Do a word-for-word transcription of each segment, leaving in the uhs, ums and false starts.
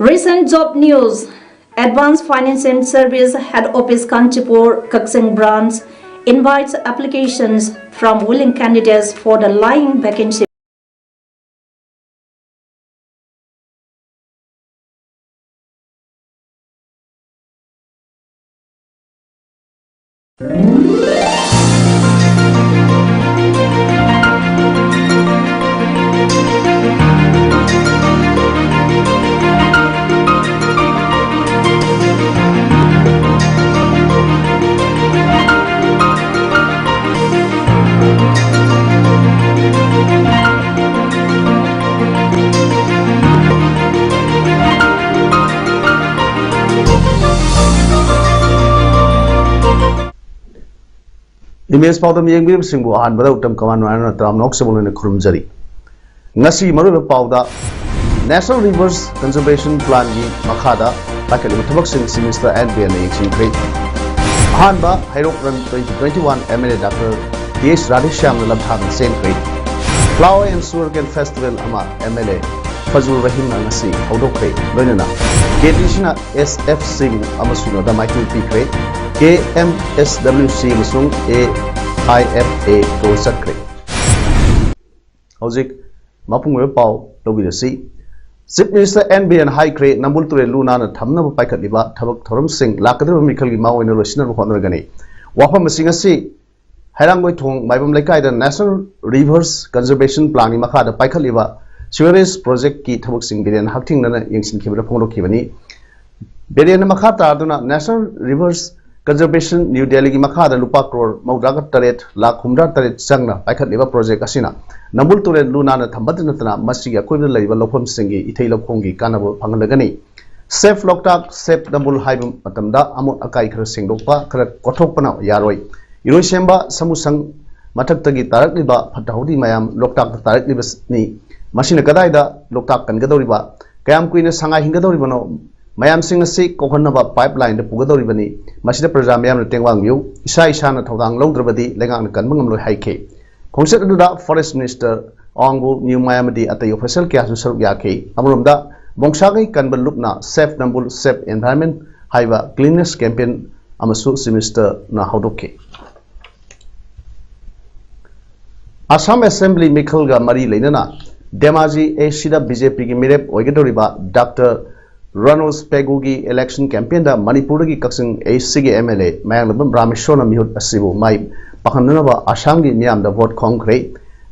Recent job news. Advanced Finance and Service Head Office, Kanchipur, Kakching Branch invites applications from willing candidates for the lying vacancy. Image ꯄꯥꯎꯗꯝ ꯌꯦꯡꯕꯤꯔꯤꯕꯁꯤꯡꯕꯨ ꯑꯍꯥꯟꯕꯗ Uttam common Narayana ꯇꯔꯥꯝꯅ ꯑꯣꯛꯆꯕ ꯂꯣꯏꯅ ꯈꯨꯔꯨꯝꯖꯔꯤ꯫ ꯉꯁꯤ ꯃꯔꯨꯑꯣꯏꯕ ꯄꯥꯎꯗ, National Rivers Conservation Plan ꯒꯤ ꯃꯈꯥꯗ ꯄꯥꯏꯈꯠꯂꯤꯕ ꯊꯕꯛꯁꯤꯡ Chief Minister ꯑꯦꯟ ꯕꯤꯔꯦꯟꯅ ꯌꯦꯡꯁꯤꯟꯈ꯭ꯔꯦ꯫ ꯑꯍꯥꯟꯕ ꯍꯩꯔꯣꯛ ꯔꯟ twenty twenty-one M L A Doctor T H ꯔꯥꯙꯦꯁ꯭ꯌꯥꯝꯅ ꯂꯝꯊꯥꯡꯗ ꯆꯦꯟꯈ꯭ꯔꯦ꯫ Flower and Sugarcane Festival ꯑꯃ M L A ꯐꯖꯨꯔ ꯔꯍꯤꯝꯅ ꯉꯁꯤ ꯍꯧꯗꯣꯛꯈ꯭ꯔꯦ꯫ ꯂꯣꯏꯅꯅ ꯀꯦ ꯇꯤ ꯁꯤꯅ ꯑꯦꯁ ꯑꯦꯐ ꯁꯤꯕꯨ ꯑꯃ ꯁꯤꯅꯣꯗ ꯃꯥꯏꯊꯤꯕ ꯄꯤꯈ꯭ꯔꯦ꯫ ꯀꯦ ꯑꯦꯝ ꯑꯦꯁ ꯗꯕ꯭ꯂꯤꯎ ꯁꯤ ꯑꯃꯁꯨꯡ A I F A goal ꯆꯠꯈ꯭ꯔꯦ꯫ ꯍꯧꯖꯤꯛ ꯃꯄꯨꯡ ꯑꯣꯏꯕ ꯄꯥꯎ ꯂꯧꯕꯤꯔꯁꯤ꯫ Chief Minister ꯑꯦꯟ ꯕꯤꯔꯦꯟ ꯍꯥꯏꯈ꯭ꯔꯦ, ꯅꯝꯕꯨꯜ ꯇꯨꯔꯦꯜ ꯂꯨ ꯅꯥꯟꯅ ꯊꯝꯅꯕ ꯄꯥꯏꯈꯠꯂꯤꯕ ꯊꯕꯛ ꯊꯧꯔꯝꯁꯤꯡ ꯂꯥꯛꯀꯗꯧꯔꯤꯕ ꯃꯤꯈꯜꯒꯤ ꯃꯥꯡꯑꯣꯏꯅ ꯂꯣꯏꯁꯤꯟꯅꯕ ꯍꯣꯠꯅꯔꯒꯅꯤ꯫ ꯋꯥꯐꯝ ꯑꯁꯤ ꯉꯁꯤ ꯍꯩꯔꯥꯡꯒꯣꯏꯊꯣꯡ ꯃꯥꯏꯕꯝ ꯂꯩꯀꯥꯏꯗ National Rivers Conservation Plan ꯒꯤ ꯃꯈꯥꯗ ꯄꯥꯏꯈꯠꯂꯤꯕ sewerage project ꯀꯤ ꯊꯕꯛꯁꯤꯡ ꯕꯤꯔꯦꯟ ꯍꯛꯊꯦꯡꯅꯅ ꯌꯦꯡꯁꯤꯟꯈꯤꯕꯗ ꯐꯣꯡꯗꯣꯛꯈꯤꯕꯅꯤ꯫ ꯕꯤꯔꯦꯟꯅ ꯃꯈꯥ ꯇꯥꯗꯨꯅ National Rivers Conservation New Delhi ꯒꯤ ꯃꯈꯥꯗ ꯂꯨꯄꯥ ꯀ꯭ꯔꯣꯔ ꯃꯧꯗ꯭ꯔꯥꯒ ꯇꯔꯦꯠ ꯂꯥꯈ ꯍꯨꯝꯗ꯭ꯔꯥ ꯇꯔꯦꯠ ꯆꯪꯅ ꯄꯥꯏꯈꯠꯂꯤꯕ project ꯑꯁꯤꯅ ꯅꯝꯕꯨꯜ ꯇꯨꯔꯦꯜ ꯂꯨ ꯅꯥꯟꯅ ꯊꯝꯕꯇ ꯅꯠꯇꯅ ꯃꯁꯤꯒꯤ ꯑꯀꯣꯏꯕꯗ ꯂꯩꯔꯤꯕ ꯂꯧꯐꯝꯁꯤꯡꯒꯤ ꯏꯊꯩ ꯂꯧꯈꯣꯡꯒꯤ ꯀꯥꯟꯅꯕ ꯐꯪꯍꯜꯂꯒꯅꯤ꯫ Save ꯂꯣꯛꯇꯥꯛ, Save ꯅꯝꯕꯨꯜ ꯍꯥꯏꯕ ꯃꯇꯝꯗ ꯑꯃꯣꯠ ꯑꯀꯥꯏ ꯈꯔ ꯁꯦꯡꯗꯣꯛꯄ, ꯈꯔ ꯀꯣꯊꯣꯛꯄꯅ ꯌꯥꯔꯣꯏ꯫ ꯏꯔꯣꯏꯁꯦꯝꯕ ꯁꯥꯃꯨꯁꯪ ꯃꯊꯛꯇꯒꯤ ꯇꯥꯔꯛꯂꯤꯕ ꯐꯠꯇ ꯍꯥꯎꯗꯤ ꯃꯌꯥꯝ ꯂꯣꯛꯇꯥꯛꯇ ꯇꯥꯔꯛꯂꯤꯕꯅꯤ꯫ ꯃꯁꯤꯅ ꯀꯗꯥꯏꯗ ꯂꯣꯛꯇꯥꯛ ꯀꯟꯒꯗꯧꯔꯤꯕ? ꯀꯌꯥꯝ ꯀꯨꯏꯅ ꯁꯉꯥꯏ ꯍꯤꯡꯒꯗꯧꯔꯤꯕꯅꯣ? ꯃꯌꯥꯝꯁꯤꯡ ꯑꯁꯤ ꯀꯣꯛꯍꯟꯅꯕ pipeline ꯗ ꯄꯨꯒꯗꯧꯔꯤꯕꯅꯤ꯫ ꯃꯁꯤꯗ ꯄ꯭ꯔꯖꯥ ꯃꯤꯌꯥꯝꯅ ꯇꯦꯡꯕꯥꯡ ꯕꯤꯌꯨ꯫ ꯏꯁꯥ ꯏꯁꯥꯅ ꯊꯧꯗꯥꯡ ꯂꯧꯗ꯭ꯔꯕꯗꯤ ꯂꯩꯉꯥꯛꯅ ꯀꯟꯕ ꯉꯝꯂꯣꯏ ꯍꯥꯏꯈꯤ꯫ ꯈꯣꯡꯆꯠ ꯑꯗꯨꯗ Forest Minister ꯑꯋꯥꯡꯕꯨ ꯅꯤꯌꯨꯃꯥꯌꯥꯃꯗꯤ ꯑꯇꯩ official ꯀꯌꯥꯁꯨ ꯁꯔꯨꯛ ꯌꯥꯈꯤ꯫ ꯑꯃꯔꯣꯝꯗ, ꯃꯣꯡꯁꯥꯒꯩ ꯀꯟꯕ ꯂꯨꯞꯅ Save Nambul Save Environment ꯍꯥꯏꯕ cleanliness campaign ꯑꯃꯁꯨ Chief Minister ꯅ ꯍꯧꯗꯣꯛꯈꯤ꯫ ꯑꯁꯥꯝ ꯑꯦꯁꯦꯝꯕ꯭ꯂꯤ ꯃꯤꯈꯜꯒ ꯃꯔꯤ ꯂꯩꯅꯅ ꯙꯦꯃꯥꯖꯤ ꯑꯦꯁ ꯁꯤꯗ ꯕꯤ ꯖꯦ ꯄꯤꯒꯤ ꯃꯤꯔꯦꯞ ꯑꯣꯏꯒꯗꯧꯔꯤꯕ ꯗꯥꯛꯇꯔ ꯔꯣꯅꯣꯜꯁ ꯄꯦꯒꯨꯒꯤ election campaignꯗ ꯃꯅꯤꯄꯨꯔꯗꯒꯤ ꯀꯛꯆꯤꯡ ꯑꯦꯁ ꯁꯤꯒꯤ ꯑꯦꯝ ꯑꯦꯜ ꯑꯦ ꯃꯌꯥꯡꯂꯥꯡꯕꯝ ꯔꯥꯃꯦꯁꯣꯔꯅ ꯃꯤꯍꯨꯠ ꯑꯁꯤꯕꯨ ꯃꯥꯏ ꯄꯥꯛꯍꯟꯅꯅꯕ ꯑꯁꯥꯝꯒꯤ ꯃꯤꯌꯥꯝꯗ vote ꯈꯣꯝꯈ꯭ꯔꯦ꯫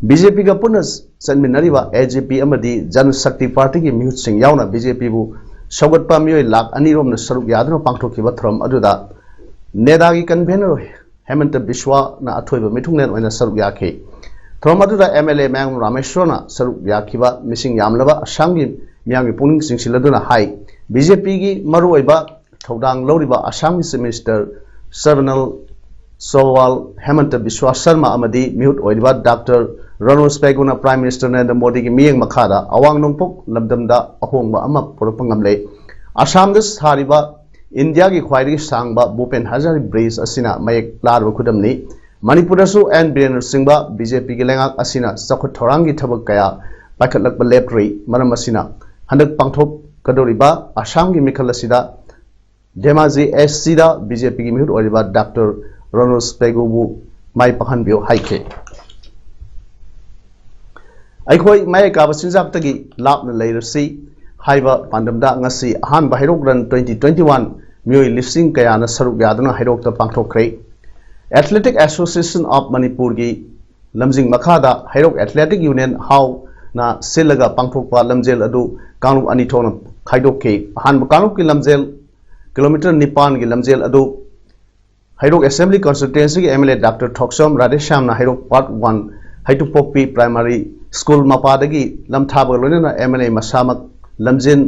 ꯕꯤ ꯖꯦ ꯄꯤꯒ ꯄꯨꯟꯅ ꯆꯠꯃꯤꯟꯅꯔꯤꯕ ꯑꯦ ꯖꯦ ꯄꯤ ꯑꯃꯗꯤ ꯖꯟ ꯁꯛꯇꯤ ꯄꯥꯔꯇꯤꯒꯤ ꯃꯤꯍꯨꯠꯁꯤꯡ ꯌꯥꯎꯅ ꯕꯤ ꯖꯦ ꯄꯤꯕꯨ ꯁꯧꯒꯠꯄ ꯃꯤꯑꯣꯏ ꯂꯥꯈ ꯑꯅꯤ ꯔꯣꯝꯅ ꯁꯔꯨꯛ ꯌꯥꯗꯨꯅ ꯄꯥꯡꯊꯣꯛꯈꯤꯕ ꯊꯧꯔꯝ ꯑꯗꯨꯗ ꯅꯦꯗꯥꯒꯤ convener ꯍꯦꯃꯟꯇ ꯕꯤꯁ꯭ꯋꯥꯅ ꯑꯊꯣꯏꯕ ꯃꯤꯊꯨꯡꯂꯦꯟ ꯑꯣꯏꯅ ꯁꯔꯨꯛ ꯌꯥꯈꯤ꯫ ꯊꯧꯔꯝ ꯑꯗꯨꯗ ꯑꯦꯝ ꯑꯦꯜ ꯑꯦ ꯃꯌꯥꯡ ꯔꯥꯃꯦꯁ꯭ꯋꯔꯅ ꯁꯔꯨꯛ ꯌꯥꯈꯤꯕ ꯃꯤꯁꯤꯡ ꯌꯥꯝꯂꯕ ꯑꯁꯥꯝꯒꯤ ꯃꯤꯌꯥꯝꯒꯤ ꯄꯨꯛꯅꯤꯡ ꯆꯤꯡꯁꯤꯜꯂꯗꯨꯅ ꯍꯥꯏ, ꯕꯤ ꯖꯦ ꯄꯤꯒꯤ ꯃꯔꯨꯑꯣꯏꯕ ꯊꯧꯗꯥꯡ ꯂꯧꯔꯤꯕ ꯑꯁꯥꯝꯒꯤ Chief Minister ꯁꯔꯕꯥꯅꯟꯗ ꯁꯣꯅꯣꯋꯥꯜ, ꯍꯦꯃꯟꯇ ꯕꯤꯁ꯭ꯋꯥ ꯁꯔꯃ ꯑꯃꯗꯤ ꯃꯤꯍꯨꯠ ꯑꯣꯏꯔꯤꯕ ꯗꯥꯛꯇꯔ ꯔꯣꯅꯣꯜꯁ ꯄꯦꯒꯨꯅ Prime Minister ꯅꯔꯦꯟꯗ꯭ꯔ ꯃꯣꯗꯤꯒꯤ ꯃꯤꯠꯌꯦꯡ ꯃꯈꯥꯗ ꯑꯋꯥꯡ ꯅꯣꯡꯄꯣꯛ ꯂꯝꯗꯝꯗ ꯑꯍꯣꯡꯕ ꯑꯃ ꯄꯨꯔꯛꯄ ꯉꯝꯂꯦ꯫ ꯑꯁꯥꯝꯗ ꯁꯥꯔꯤꯕ ꯏꯟꯗꯤꯌꯥꯒꯤ ꯈ꯭ꯋꯥꯏꯗꯒꯤ ꯁꯥꯡꯕ ꯚꯨꯄꯦꯟ ꯍꯖꯥꯔꯤ bridge ꯑꯁꯤꯅ ꯃꯌꯦꯛ ꯂꯥꯔꯕ ꯈꯨꯗꯝꯅꯤ꯫ ꯃꯅꯤꯄꯨꯔꯗꯁꯨ ꯑꯦꯟ ꯕꯤꯔꯦꯟ ꯂꯨꯆꯤꯡꯕ ꯕꯤ ꯖꯦ ꯄꯤꯒꯤ ꯂꯩꯉꯥꯛ ꯑꯁꯤꯅ ꯆꯥꯎꯈꯠ ꯊꯧꯔꯥꯡꯒꯤ ꯊꯕꯛ ꯀꯌꯥ ꯄꯥꯏꯈꯠꯂꯛꯄ ꯂꯦꯞꯇ꯭ꯔꯤ꯫ ꯃꯔꯝ ꯑꯁꯤꯅ ꯍꯟꯗꯛ ꯄꯥꯡꯊꯣꯛꯀꯗꯧꯔꯤꯕ ꯑꯁꯥꯝꯒꯤ ꯃꯤꯈꯜ ꯑꯁꯤꯗ ꯙꯦꯃꯥꯖꯤ ꯑꯦꯁ ꯁꯤꯗ ꯕꯤ ꯖꯦ ꯄꯤꯒꯤ ꯃꯤꯍꯨꯠ ꯑꯣꯏꯔꯤꯕ ꯗꯥꯛꯇꯔ ꯔꯣꯅꯣꯜꯁ ꯄꯦꯒꯨꯕꯨ ꯃꯥꯏ ꯄꯥꯛꯍꯟꯕꯤꯌꯨ ꯍꯥꯏꯈꯤ꯫ ꯑꯩꯈꯣꯏ ꯃꯌꯥꯏ ꯀꯥꯕ ꯆꯤꯟꯖꯥꯛꯇꯒꯤ ꯂꯥꯞꯅ ꯂꯩꯔꯁꯤ ꯍꯥꯏꯕ ꯄꯥꯟꯗꯝꯗ ꯉꯁꯤ ꯑꯍꯥꯟꯕ ꯍꯩꯔꯣꯛ run twenty twenty one ꯃꯤꯑꯣꯏ ꯂꯤꯁꯤꯡ ꯀꯌꯥꯅ ꯁꯔꯨꯛ ꯌꯥꯗꯨꯅ ꯍꯩꯔꯣꯛꯇ ꯄꯥꯡꯊꯣꯛꯈ꯭ꯔꯦ꯫ Athletic Association of ꯃꯅꯤꯄꯨꯔꯒꯤ ꯂꯝꯖꯤꯡ ꯃꯈꯥꯗ ꯍꯩꯔꯣꯛ Athletic Union ꯍꯥꯎꯅ ꯁꯤꯜꯂꯒ ꯄꯥꯡꯊꯣꯛꯄ ꯂꯝꯖꯦꯜ ꯑꯗꯨ ꯀꯥꯡꯂꯨꯞ ꯑꯅꯤ ꯊꯣꯛꯅ ꯈꯥꯏꯗꯣꯛꯈꯤ꯫ ꯑꯍꯥꯟꯕ ꯀꯥꯡꯂꯨꯞꯀꯤ ꯂꯝꯖꯦꯜ ꯀꯤꯂꯣꯃꯤꯇꯔ ꯅꯤꯄꯥꯟꯒꯤ ꯂꯝꯖꯦꯜ ꯑꯗꯨ ꯍꯩꯔꯣꯛ Assembly Constituencyꯒꯤ M L A doctor Thokchom ꯔꯥꯙꯦꯁ꯭ꯌꯥꯝꯅ Heirok Part one ꯍꯩꯇꯨꯄꯣꯛꯄꯤ Primary School ꯃꯄꯥꯗꯒꯤ ꯂꯝꯊꯥꯕꯒ ꯂꯣꯏꯅꯅ ꯑꯦꯝ ꯑꯦꯜ ꯑꯦ ꯃꯁꯥꯃꯛ ꯂꯝꯖꯦꯟ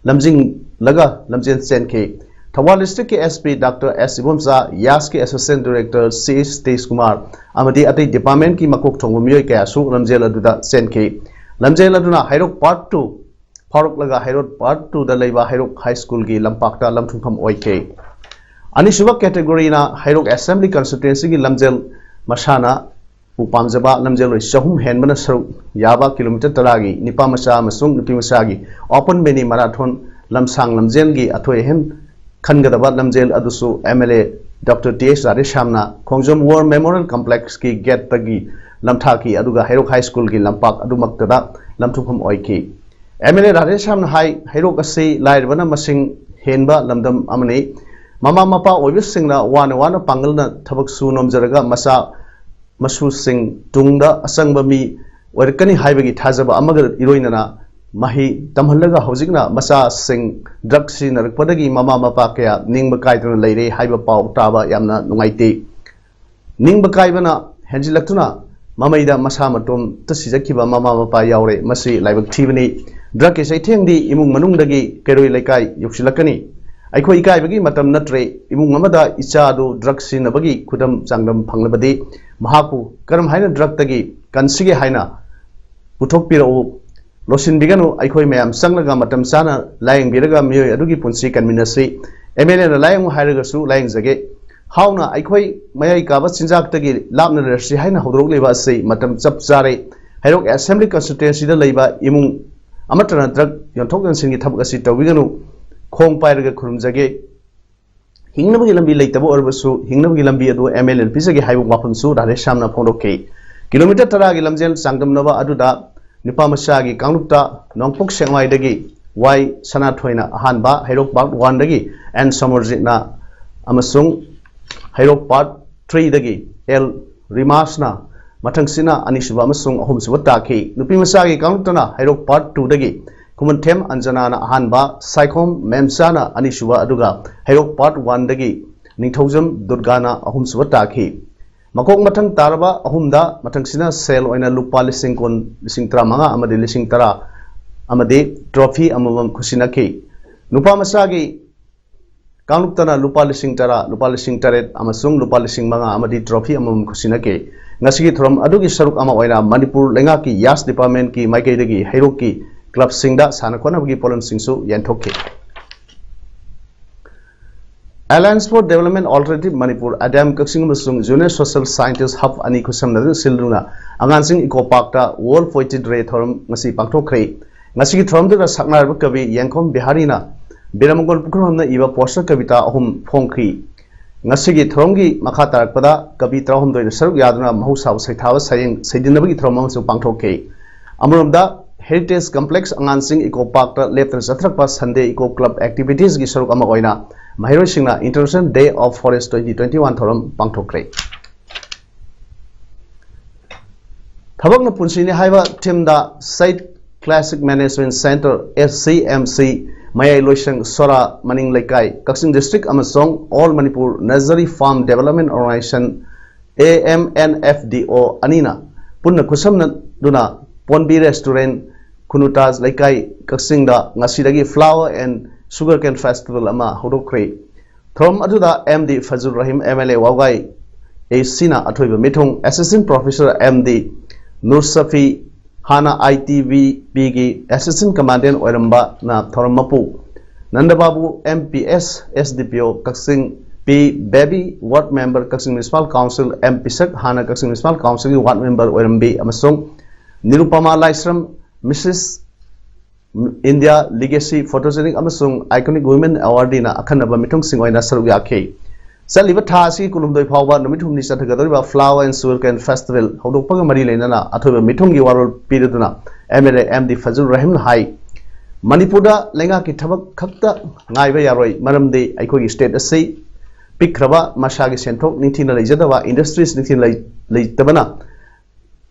ꯂꯝꯖꯤꯡꯂꯒ ꯂꯝꯖꯦꯜ ꯆꯦꯟꯈꯤ꯫ ꯊꯧꯕꯥꯜ Districtꯀꯤ S P ꯗꯥꯛꯇꯔ ꯑꯦꯁ ꯏꯕꯣꯝꯆꯥ, ꯌꯥꯁꯀꯤ Assistant Director ꯁꯤ ꯁꯇꯤꯁ ꯀꯨꯃꯥꯔ ꯑꯃꯗꯤ ꯑꯇꯩ departmentꯀꯤ ꯃꯀꯣꯛ ꯊꯣꯡꯕ ꯃꯤꯑꯣꯏ ꯀꯌꯥꯁꯨ ꯂꯝꯖꯦꯜ ꯑꯗꯨꯗ ꯆꯦꯟꯈꯤ꯫ ꯂꯝꯖꯦꯜ ꯑꯗꯨꯅ ꯍꯩꯔꯣꯛ Part two ꯐꯥꯎꯔꯛꯂꯒ ꯍꯩꯔꯣꯛ Part twoꯗ ꯂꯩꯕ ꯍꯩꯔꯣꯛ High Schoolꯒꯤ ꯂꯝꯄꯥꯛꯇ ꯂꯝꯊꯨꯡꯐꯝ ꯑꯣꯏꯈꯤ꯫ ꯑꯅꯤꯁꯨꯕ categoryꯅ ꯍꯩꯔꯣꯛ Assembly Constituencyꯒꯤ ꯂꯝꯖꯦꯜ ꯃꯁꯥꯟꯅ ꯄꯨ ꯄꯥꯝꯖꯕ ꯂꯝꯖꯦꯜꯂꯣꯏ ꯆꯍꯨꯝ ꯍꯦꯟꯕꯅ ꯁꯔꯨꯛ ꯌꯥꯕ ꯀꯤꯂꯣꯃꯤꯇꯔ ꯇꯔꯥꯒꯤ ꯅꯤꯄꯥ ꯃꯆꯥ ꯑꯃꯁꯨꯡ ꯅꯨꯄꯤ ꯃꯆꯥꯒꯤ open mini marathon ꯂꯝꯁꯥꯡ ꯂꯝꯖꯦꯜꯒꯤ ꯑꯊꯣꯏ ꯑꯍꯦꯟ ꯈꯟꯒꯗꯕ ꯂꯝꯖꯦꯜ ꯑꯗꯨꯁꯨ MLA Doctor T H ꯔꯥꯙꯦꯁ꯭ꯌꯥꯝꯅ ꯈꯣꯡꯖꯣꯝ War Memorial Complexꯀꯤ gateꯇꯒꯤ ꯂꯝꯊꯥꯈꯤ, ꯑꯗꯨꯒ ꯍꯩꯔꯣꯛ High Schoolꯒꯤ ꯂꯝꯄꯥꯛ ꯑꯗꯨꯃꯛꯇꯗ ꯂꯝꯊꯣꯛꯐꯝ ꯑꯣꯏꯈꯤ꯫ MLA ꯔꯥꯙꯦꯁ꯭ꯌꯥꯝꯅ ꯍꯥꯏ, ꯍꯩꯔꯣꯛ ꯑꯁꯤ ꯂꯥꯏꯔꯕꯅ ꯃꯁꯤꯡ ꯍꯦꯟꯕ ꯂꯝꯗꯝ ꯑꯃꯅꯤ꯫ ꯃꯃꯥ ꯃꯄꯥ ꯑꯣꯏꯕꯁꯤꯡꯅ ꯋꯥꯅ ꯋꯥꯅ ꯄꯥꯡꯒꯜꯅ ꯊꯕꯛ ꯁꯨ ꯅꯣꯝꯖꯔꯒ ꯃꯆꯥ ꯃꯁꯨꯁꯤꯡ ꯇꯨꯡꯗ ꯑꯆꯪꯕ ꯃꯤ ꯑꯣꯏꯔꯛꯀꯅꯤ ꯍꯥꯏꯕꯒꯤ ꯊꯥꯖꯕ ꯑꯃꯒ ꯏꯔꯣꯏꯅꯅ ꯃꯍꯩ ꯇꯝꯍꯜꯂꯒ ꯍꯧꯖꯤꯛꯅ ꯃꯆꯥꯁꯤꯡ drug ꯁꯤꯖꯤꯟꯅꯔꯛꯄꯗꯒꯤ ꯃꯃꯥ ꯃꯄꯥ ꯀꯌꯥ ꯅꯤꯡꯕ ꯀꯥꯏꯗꯨꯅ ꯂꯩꯔꯦ ꯍꯥꯏꯕ ꯄꯥꯎ ꯇꯥꯕ ꯌꯥꯝꯅ ꯅꯨꯡꯉꯥꯏꯇꯦ꯫ ꯅꯤꯡꯕ ꯀꯥꯏꯕꯅ ꯍꯦꯟꯖꯤꯜꯂꯛꯇꯨꯅ ꯃꯃꯩꯗ ꯃꯁꯥ ꯃꯇꯣꯝꯇ ꯁꯤꯖꯈꯤꯕ ꯃꯃꯥ ꯃꯄꯥ ꯌꯥꯎꯔꯦ꯫ ꯃꯁꯤ ꯂꯥꯏꯕꯛ ꯊꯤꯕꯅꯤ꯫ Drugꯀꯤ ꯆꯩꯊꯦꯡꯗꯤ ꯏꯃꯨꯡ ꯃꯅꯨꯡꯗꯒꯤ ꯀꯩꯔꯣꯏ ꯂꯩꯀꯥꯏ ꯌꯧꯁꯤꯜꯂꯛꯀꯅꯤ꯫ ꯑꯩꯈꯣꯏ ꯏꯀꯥꯏꯕꯒꯤ ꯃꯇꯝ ꯅꯠꯇ꯭ꯔꯦ꯫ ꯏꯃꯨꯡ ꯑꯃꯗ ꯏꯆꯥ ꯑꯗꯨ drug ꯁꯤꯖꯤꯟꯅꯕꯒꯤ ꯈꯨꯗꯝ ꯆꯥꯡꯗꯝ ꯐꯪꯂꯕꯗꯤ ꯃꯍꯥꯛꯄꯨ ꯀꯔꯝ ꯍꯥꯏꯅ drugꯇꯒꯤ ꯀꯟꯁꯤꯒꯦ ꯍꯥꯏꯅ ꯄꯨꯊꯣꯛꯄꯤꯔꯛꯎ꯫ ꯂꯣꯠꯁꯤꯟꯕꯤꯒꯅꯨ꯫ ꯑꯩꯈꯣꯏ ꯃꯌꯥꯝ ꯆꯪꯂꯒ ꯃꯇꯝ ꯆꯥꯅ ꯂꯥꯌꯦꯡꯕꯤꯔꯒ ꯃꯤꯑꯣꯏ ꯑꯗꯨꯒꯤ ꯄꯨꯟꯁꯤ ꯀꯟꯃꯤꯟꯅꯁꯤ꯫ MLAꯅ ꯂꯥꯌꯦꯡꯉꯨ ꯍꯥꯏꯔꯒꯁꯨ ꯂꯥꯌꯦꯡꯖꯒꯦ꯫ ꯍꯥꯎꯅ ꯑꯩꯈꯣꯏ ꯃꯌꯥꯏ ꯀꯥꯕ ꯆꯤꯟꯖꯥꯛꯇꯒꯤ ꯂꯥꯞꯅ ꯂꯩꯔꯁꯤ ꯍꯥꯏꯅ ꯍꯧꯗꯣꯔꯛꯂꯤꯕ ꯑꯁꯤ ꯃꯇꯝ ꯆꯞ ꯆꯥꯔꯦ꯫ ꯍꯩꯔꯣꯛ Assembly Constituencyꯗ ꯂꯩꯕ ꯏꯃꯨꯡ ꯑꯃꯠꯇꯅ drug ꯌꯣꯟꯊꯣꯛ ꯌꯣꯟꯁꯤꯟꯒꯤ ꯊꯕꯛ ꯑꯁꯤ ꯇꯧꯕꯤꯒꯅꯨ꯫ ꯈꯣꯡ ꯄꯥꯏꯔꯒ ꯈꯨꯔꯨꯝꯖꯒꯦ꯫ ꯍꯤꯡꯅꯕꯒꯤ ꯂꯝꯕꯤ ꯂꯩꯇꯕ ꯑꯣꯏꯔꯕꯁꯨ ꯍꯤꯡꯅꯕꯒꯤ ꯂꯝꯕꯤ ꯑꯗꯨ MLAꯅ ꯄꯤꯖꯒꯦ ꯍꯥꯏꯕ ꯋꯥꯐꯝꯁꯨ ꯔꯥꯙꯦꯁ꯭ꯌꯥꯝꯅ ꯐꯣꯡꯗꯣꯛꯈꯤ꯫ ꯀꯤꯂꯣꯃꯤꯇꯔ ꯇꯔꯥꯒꯤ ꯂꯝꯖꯦꯜ ꯆꯥꯡꯗꯝꯅꯕ ꯑꯗꯨꯗ ꯅꯨꯄꯥ ꯃꯆꯥꯒꯤ ꯀꯥꯡꯂꯨꯞꯇ ꯅꯣꯡꯄꯣꯛ ꯁꯦꯛꯃꯥꯏꯗꯒꯤ ꯋꯥꯏ ꯁꯅꯥꯊꯣꯏꯅ ꯑꯍꯥꯟꯕ, ꯍꯩꯔꯣꯛ Part Oneꯗꯒꯤ ꯑꯦꯟ ꯁꯣꯃꯔꯖꯤꯠꯅ ꯑꯃꯁꯨꯡ ꯍꯩꯔꯣꯛ Part Threeꯗꯒꯤ ꯑꯦꯜ ꯔꯤꯃꯥꯁꯅ ꯃꯊꯪꯁꯤꯠꯅ ꯑꯅꯤꯁꯨꯕ ꯑꯃꯁꯨꯡ ꯑꯍꯨꯝꯁꯨꯕ ꯇꯥꯈꯤ꯫ ꯅꯨꯄꯤ ꯃꯆꯥꯒꯤ ꯀꯥꯡꯂꯨꯞꯇꯅ ꯍꯩꯔꯣꯛ Part Twoꯗꯒꯤ ꯈꯨꯃꯟꯊꯦꯝ ꯑꯟꯖꯅꯥꯅ ꯑꯍꯥꯟꯕ, ꯁꯥꯏꯈꯣꯝ ꯃꯦꯝꯆꯥꯅ ꯑꯅꯤꯁꯨꯕ, ꯑꯗꯨꯒ ꯍꯩꯔꯣꯛ Part Oneꯗꯒꯤ ꯅꯤꯡꯊꯧꯖꯝ ꯗꯨꯔꯒꯥꯅ ꯑꯍꯨꯝꯁꯨꯕ ꯇꯥꯈꯤ꯫ ꯃꯀꯣꯛ ꯃꯊꯪ ꯇꯥꯔꯕ ꯑꯍꯨꯝꯗ ꯃꯊꯪꯁꯤꯅ ꯁꯦꯜ ꯑꯣꯏꯅ ꯂꯨꯄꯥ ꯂꯤꯁꯤꯡ ꯀꯨꯟ, ꯂꯤꯁꯤꯡ ꯇꯔꯥꯃꯉꯥ ꯑꯃꯗꯤ ꯂꯤꯁꯤꯡ ꯇꯔꯥ ꯑꯃꯗꯤ trophy ꯑꯃꯃꯝ ꯈꯨꯠꯁꯤꯟꯅꯈꯤ꯫ ꯅꯨꯄꯥ ꯃꯆꯥꯒꯤ ꯀꯥꯡꯂꯨꯞꯇꯅ ꯂꯨꯄꯥ ꯂꯤꯁꯤꯡ ꯇꯔꯥ, ꯂꯨꯄꯥ ꯂꯤꯁꯤꯡ ꯇꯔꯦꯠ ꯑꯃꯁꯨꯡ ꯂꯨꯄꯥ ꯂꯤꯁꯤꯡ ꯃꯉꯥ ꯑꯃꯗꯤ trophy ꯑꯃꯃꯝ ꯈꯨꯠꯁꯤꯟꯅꯈꯤ꯫ ꯉꯁꯤꯒꯤ ꯊꯧꯔꯝ ꯑꯗꯨꯒꯤ ꯁꯔꯨꯛ ꯑꯃ ꯑꯣꯏꯅ ꯃꯅꯤꯄꯨꯔ ꯂꯩꯉꯥꯛꯀꯤ ꯌꯥꯁ departmentꯀꯤ ꯃꯥꯏꯀꯩꯗꯒꯤ ꯍꯩꯔꯣꯛꯀꯤ clubꯁꯤꯡꯗ ꯁꯥꯟꯅ ꯈꯣꯠꯅꯕꯒꯤ ꯄꯣꯠꯂꯝꯁꯤꯡꯁꯨ ꯌꯦꯟꯊꯣꯛꯈꯤ꯫ Alliance for Development Alternative Manipur, ADAM ꯀꯛꯆꯤꯡ ꯑꯃꯁꯨꯡ Junior Social Scientist Hub ꯑꯅꯤ ꯈꯨꯠꯁꯝꯅꯗꯨꯅ ꯁꯤꯜꯗꯨꯅ ꯑꯉꯥꯡꯁꯤꯡ ꯏꯀꯣ ꯄꯥꯔꯛꯇ World Poetry Day ꯊꯧꯔꯝ ꯉꯁꯤ ꯄꯥꯡꯊꯣꯛꯈ꯭ꯔꯦ꯫ ꯉꯁꯤꯒꯤ ꯊꯧꯔꯝꯗꯨꯗ ꯁꯛꯅꯥꯏꯔꯕ ꯀꯕꯤ ꯌꯦꯡꯈꯣꯝ ꯕꯤꯍꯥꯔꯤꯅ ꯕꯤꯔꯃꯒꯣꯟ ꯄꯨꯈ꯭ꯔꯝꯅ ꯏꯕ ꯄꯣꯁꯇꯔ ꯀꯕꯤꯇꯥ ꯑꯍꯨꯝ ꯐꯣꯡꯈꯤ꯫ ꯉꯁꯤꯒꯤ ꯊꯧꯔꯝꯒꯤ ꯃꯈꯥ ꯇꯥꯔꯛꯄꯗ ꯀꯕꯤ ꯇꯔꯥꯍꯨꯝꯗꯣꯏꯅ ꯁꯔꯨꯛ ꯌꯥꯗꯨꯅ ꯃꯍꯧꯁꯥꯕꯨ ꯁꯩꯊꯥꯕ ꯁꯩꯔꯦꯡ ꯁꯩꯗꯤꯟꯅꯕꯒꯤ ꯊꯧꯔꯝ ꯑꯃꯁꯨ ꯄꯥꯡꯊꯣꯛꯈꯤ꯫ ꯑꯃꯔꯣꯝꯗ, Heritage Complex ꯑꯉꯥꯡꯁꯤꯡ ꯏꯀꯣ ꯄꯥꯔꯛꯇ ꯂꯦꯞꯇꯅ ꯆꯠꯊꯔꯛꯄ Sunday Eco Club Activities ꯒꯤ ꯁꯔꯨꯛ ꯑꯃ ꯑꯣꯏꯅ ꯃꯍꯩꯔꯣꯏꯁꯤꯡꯅ International Day of Forest twenty twenty-one ꯊꯧꯔꯝ ꯄꯥꯡꯊꯣꯛꯈ꯭ꯔꯦ꯫ ꯊꯕꯛꯅ ꯄꯨꯟꯁꯤꯅꯤ ꯍꯥꯏꯕ theme ꯗ Site Classic Management Centre, S C M C, ꯃꯌꯥꯏ ꯂꯣꯏꯁꯪ ꯁꯣꯔꯥ ꯃꯅꯤꯡ ꯂꯩꯀꯥꯏ, ꯀꯛꯆꯤꯡ District ꯑꯃꯁꯨꯡ All Manipur Nursery Farm Development Organisation, A M N F D O, ꯑꯅꯤꯅ ꯄꯨꯟꯅ ꯈꯨꯠꯁꯝꯅꯗꯨꯅ ꯄꯣꯟꯕꯤ Restaurant, ꯈꯨꯅꯨꯇꯥꯖ ꯂꯩꯀꯥꯏ, ꯀꯛꯆꯤꯡꯗ ꯉꯁꯤꯗꯒꯤ Flower and Sugarcane Festival ꯑꯃ ꯍꯧꯗꯣꯛꯈ꯭ꯔꯦ꯫ ꯊꯧꯔꯝ ꯑꯗꯨꯗ M D ꯐꯖꯨꯔ Rahim, M L A ꯋꯥꯎꯒꯥꯏ A C ꯅ ꯑꯊꯣꯏꯕ ꯃꯤꯊꯨꯡ, Assistant Professor M D ꯅꯨꯔꯁꯐꯤ, ꯍꯥꯟꯅ I T B P ꯒꯤ Assistant Commandant ꯑꯣꯏꯔꯝꯕꯅ ꯊꯧꯔꯝ ꯃꯄꯨ, ꯅꯟꯗꯕꯥꯕꯨ, M P S, S D P O ꯀꯛꯆꯤꯡ, P ꯕꯦꯕꯤ, Ward Member ꯀꯛꯆꯤꯡ Municipal Council, M ꯄꯤꯁꯛ, ꯍꯥꯟꯅ ꯀꯛꯆꯤꯡ Municipalꯀꯥꯎꯟꯁꯤꯜꯒꯤ Ward Member ꯑꯣꯏꯔꯝꯕꯤ, ꯑꯃꯁꯨꯡ ꯅꯤꯔꯨꯄꯃꯥ ꯂꯥꯏꯁ꯭ꯔꯝ, Missus India Legacy Photogenic ꯑꯃꯁꯨꯡ Iconic Women Awardee ꯅ ꯑꯈꯟꯅꯕ ꯃꯤꯊꯨꯡꯁꯤꯡ ꯑꯣꯏꯅ ꯁꯔꯨꯛ ꯌꯥꯈꯤ꯫ ꯆꯠꯂꯤꯕ ꯊꯥ ꯑꯁꯤꯒꯤ ꯀꯨꯟꯍꯨꯝꯗꯣꯏ ꯐꯥꯎꯕ ꯅꯨꯃꯤꯠ ꯍꯨꯝꯅꯤ ꯆꯠꯊꯒꯗꯧꯔꯤꯕ Flower and Sugarcane Festival ꯍꯧꯗꯣꯛꯄꯒ ꯃꯔꯤ ꯂꯩꯅꯅ ꯑꯊꯣꯏꯕ ꯃꯤꯊꯨꯡꯒꯤ ꯋꯥꯔꯣꯜ ꯄꯤꯔꯗꯨꯅ M L A M D ꯐꯖꯨꯔ ꯔꯍꯤꯝꯅ ꯍꯥꯏ, ꯃꯅꯤꯄꯨꯔꯗ ꯂꯩꯉꯥꯛꯀꯤ ꯊꯕꯛ ꯈꯛꯇ ꯉꯥꯏꯕ ꯌꯥꯔꯣꯏ, ꯃꯔꯝꯗꯤ ꯑꯩꯈꯣꯏꯒꯤ state ꯑꯁꯤ ꯄꯤꯛꯈ꯭ꯔꯕ, ꯃꯁꯥꯒꯤ ꯁꯦꯟꯊꯣꯛ ꯅꯤꯡꯊꯤꯅ ꯂꯩꯖꯗꯕ, industries ꯅꯤꯡꯊꯤꯅ ꯂꯩ-, ꯂꯩꯇꯕꯅ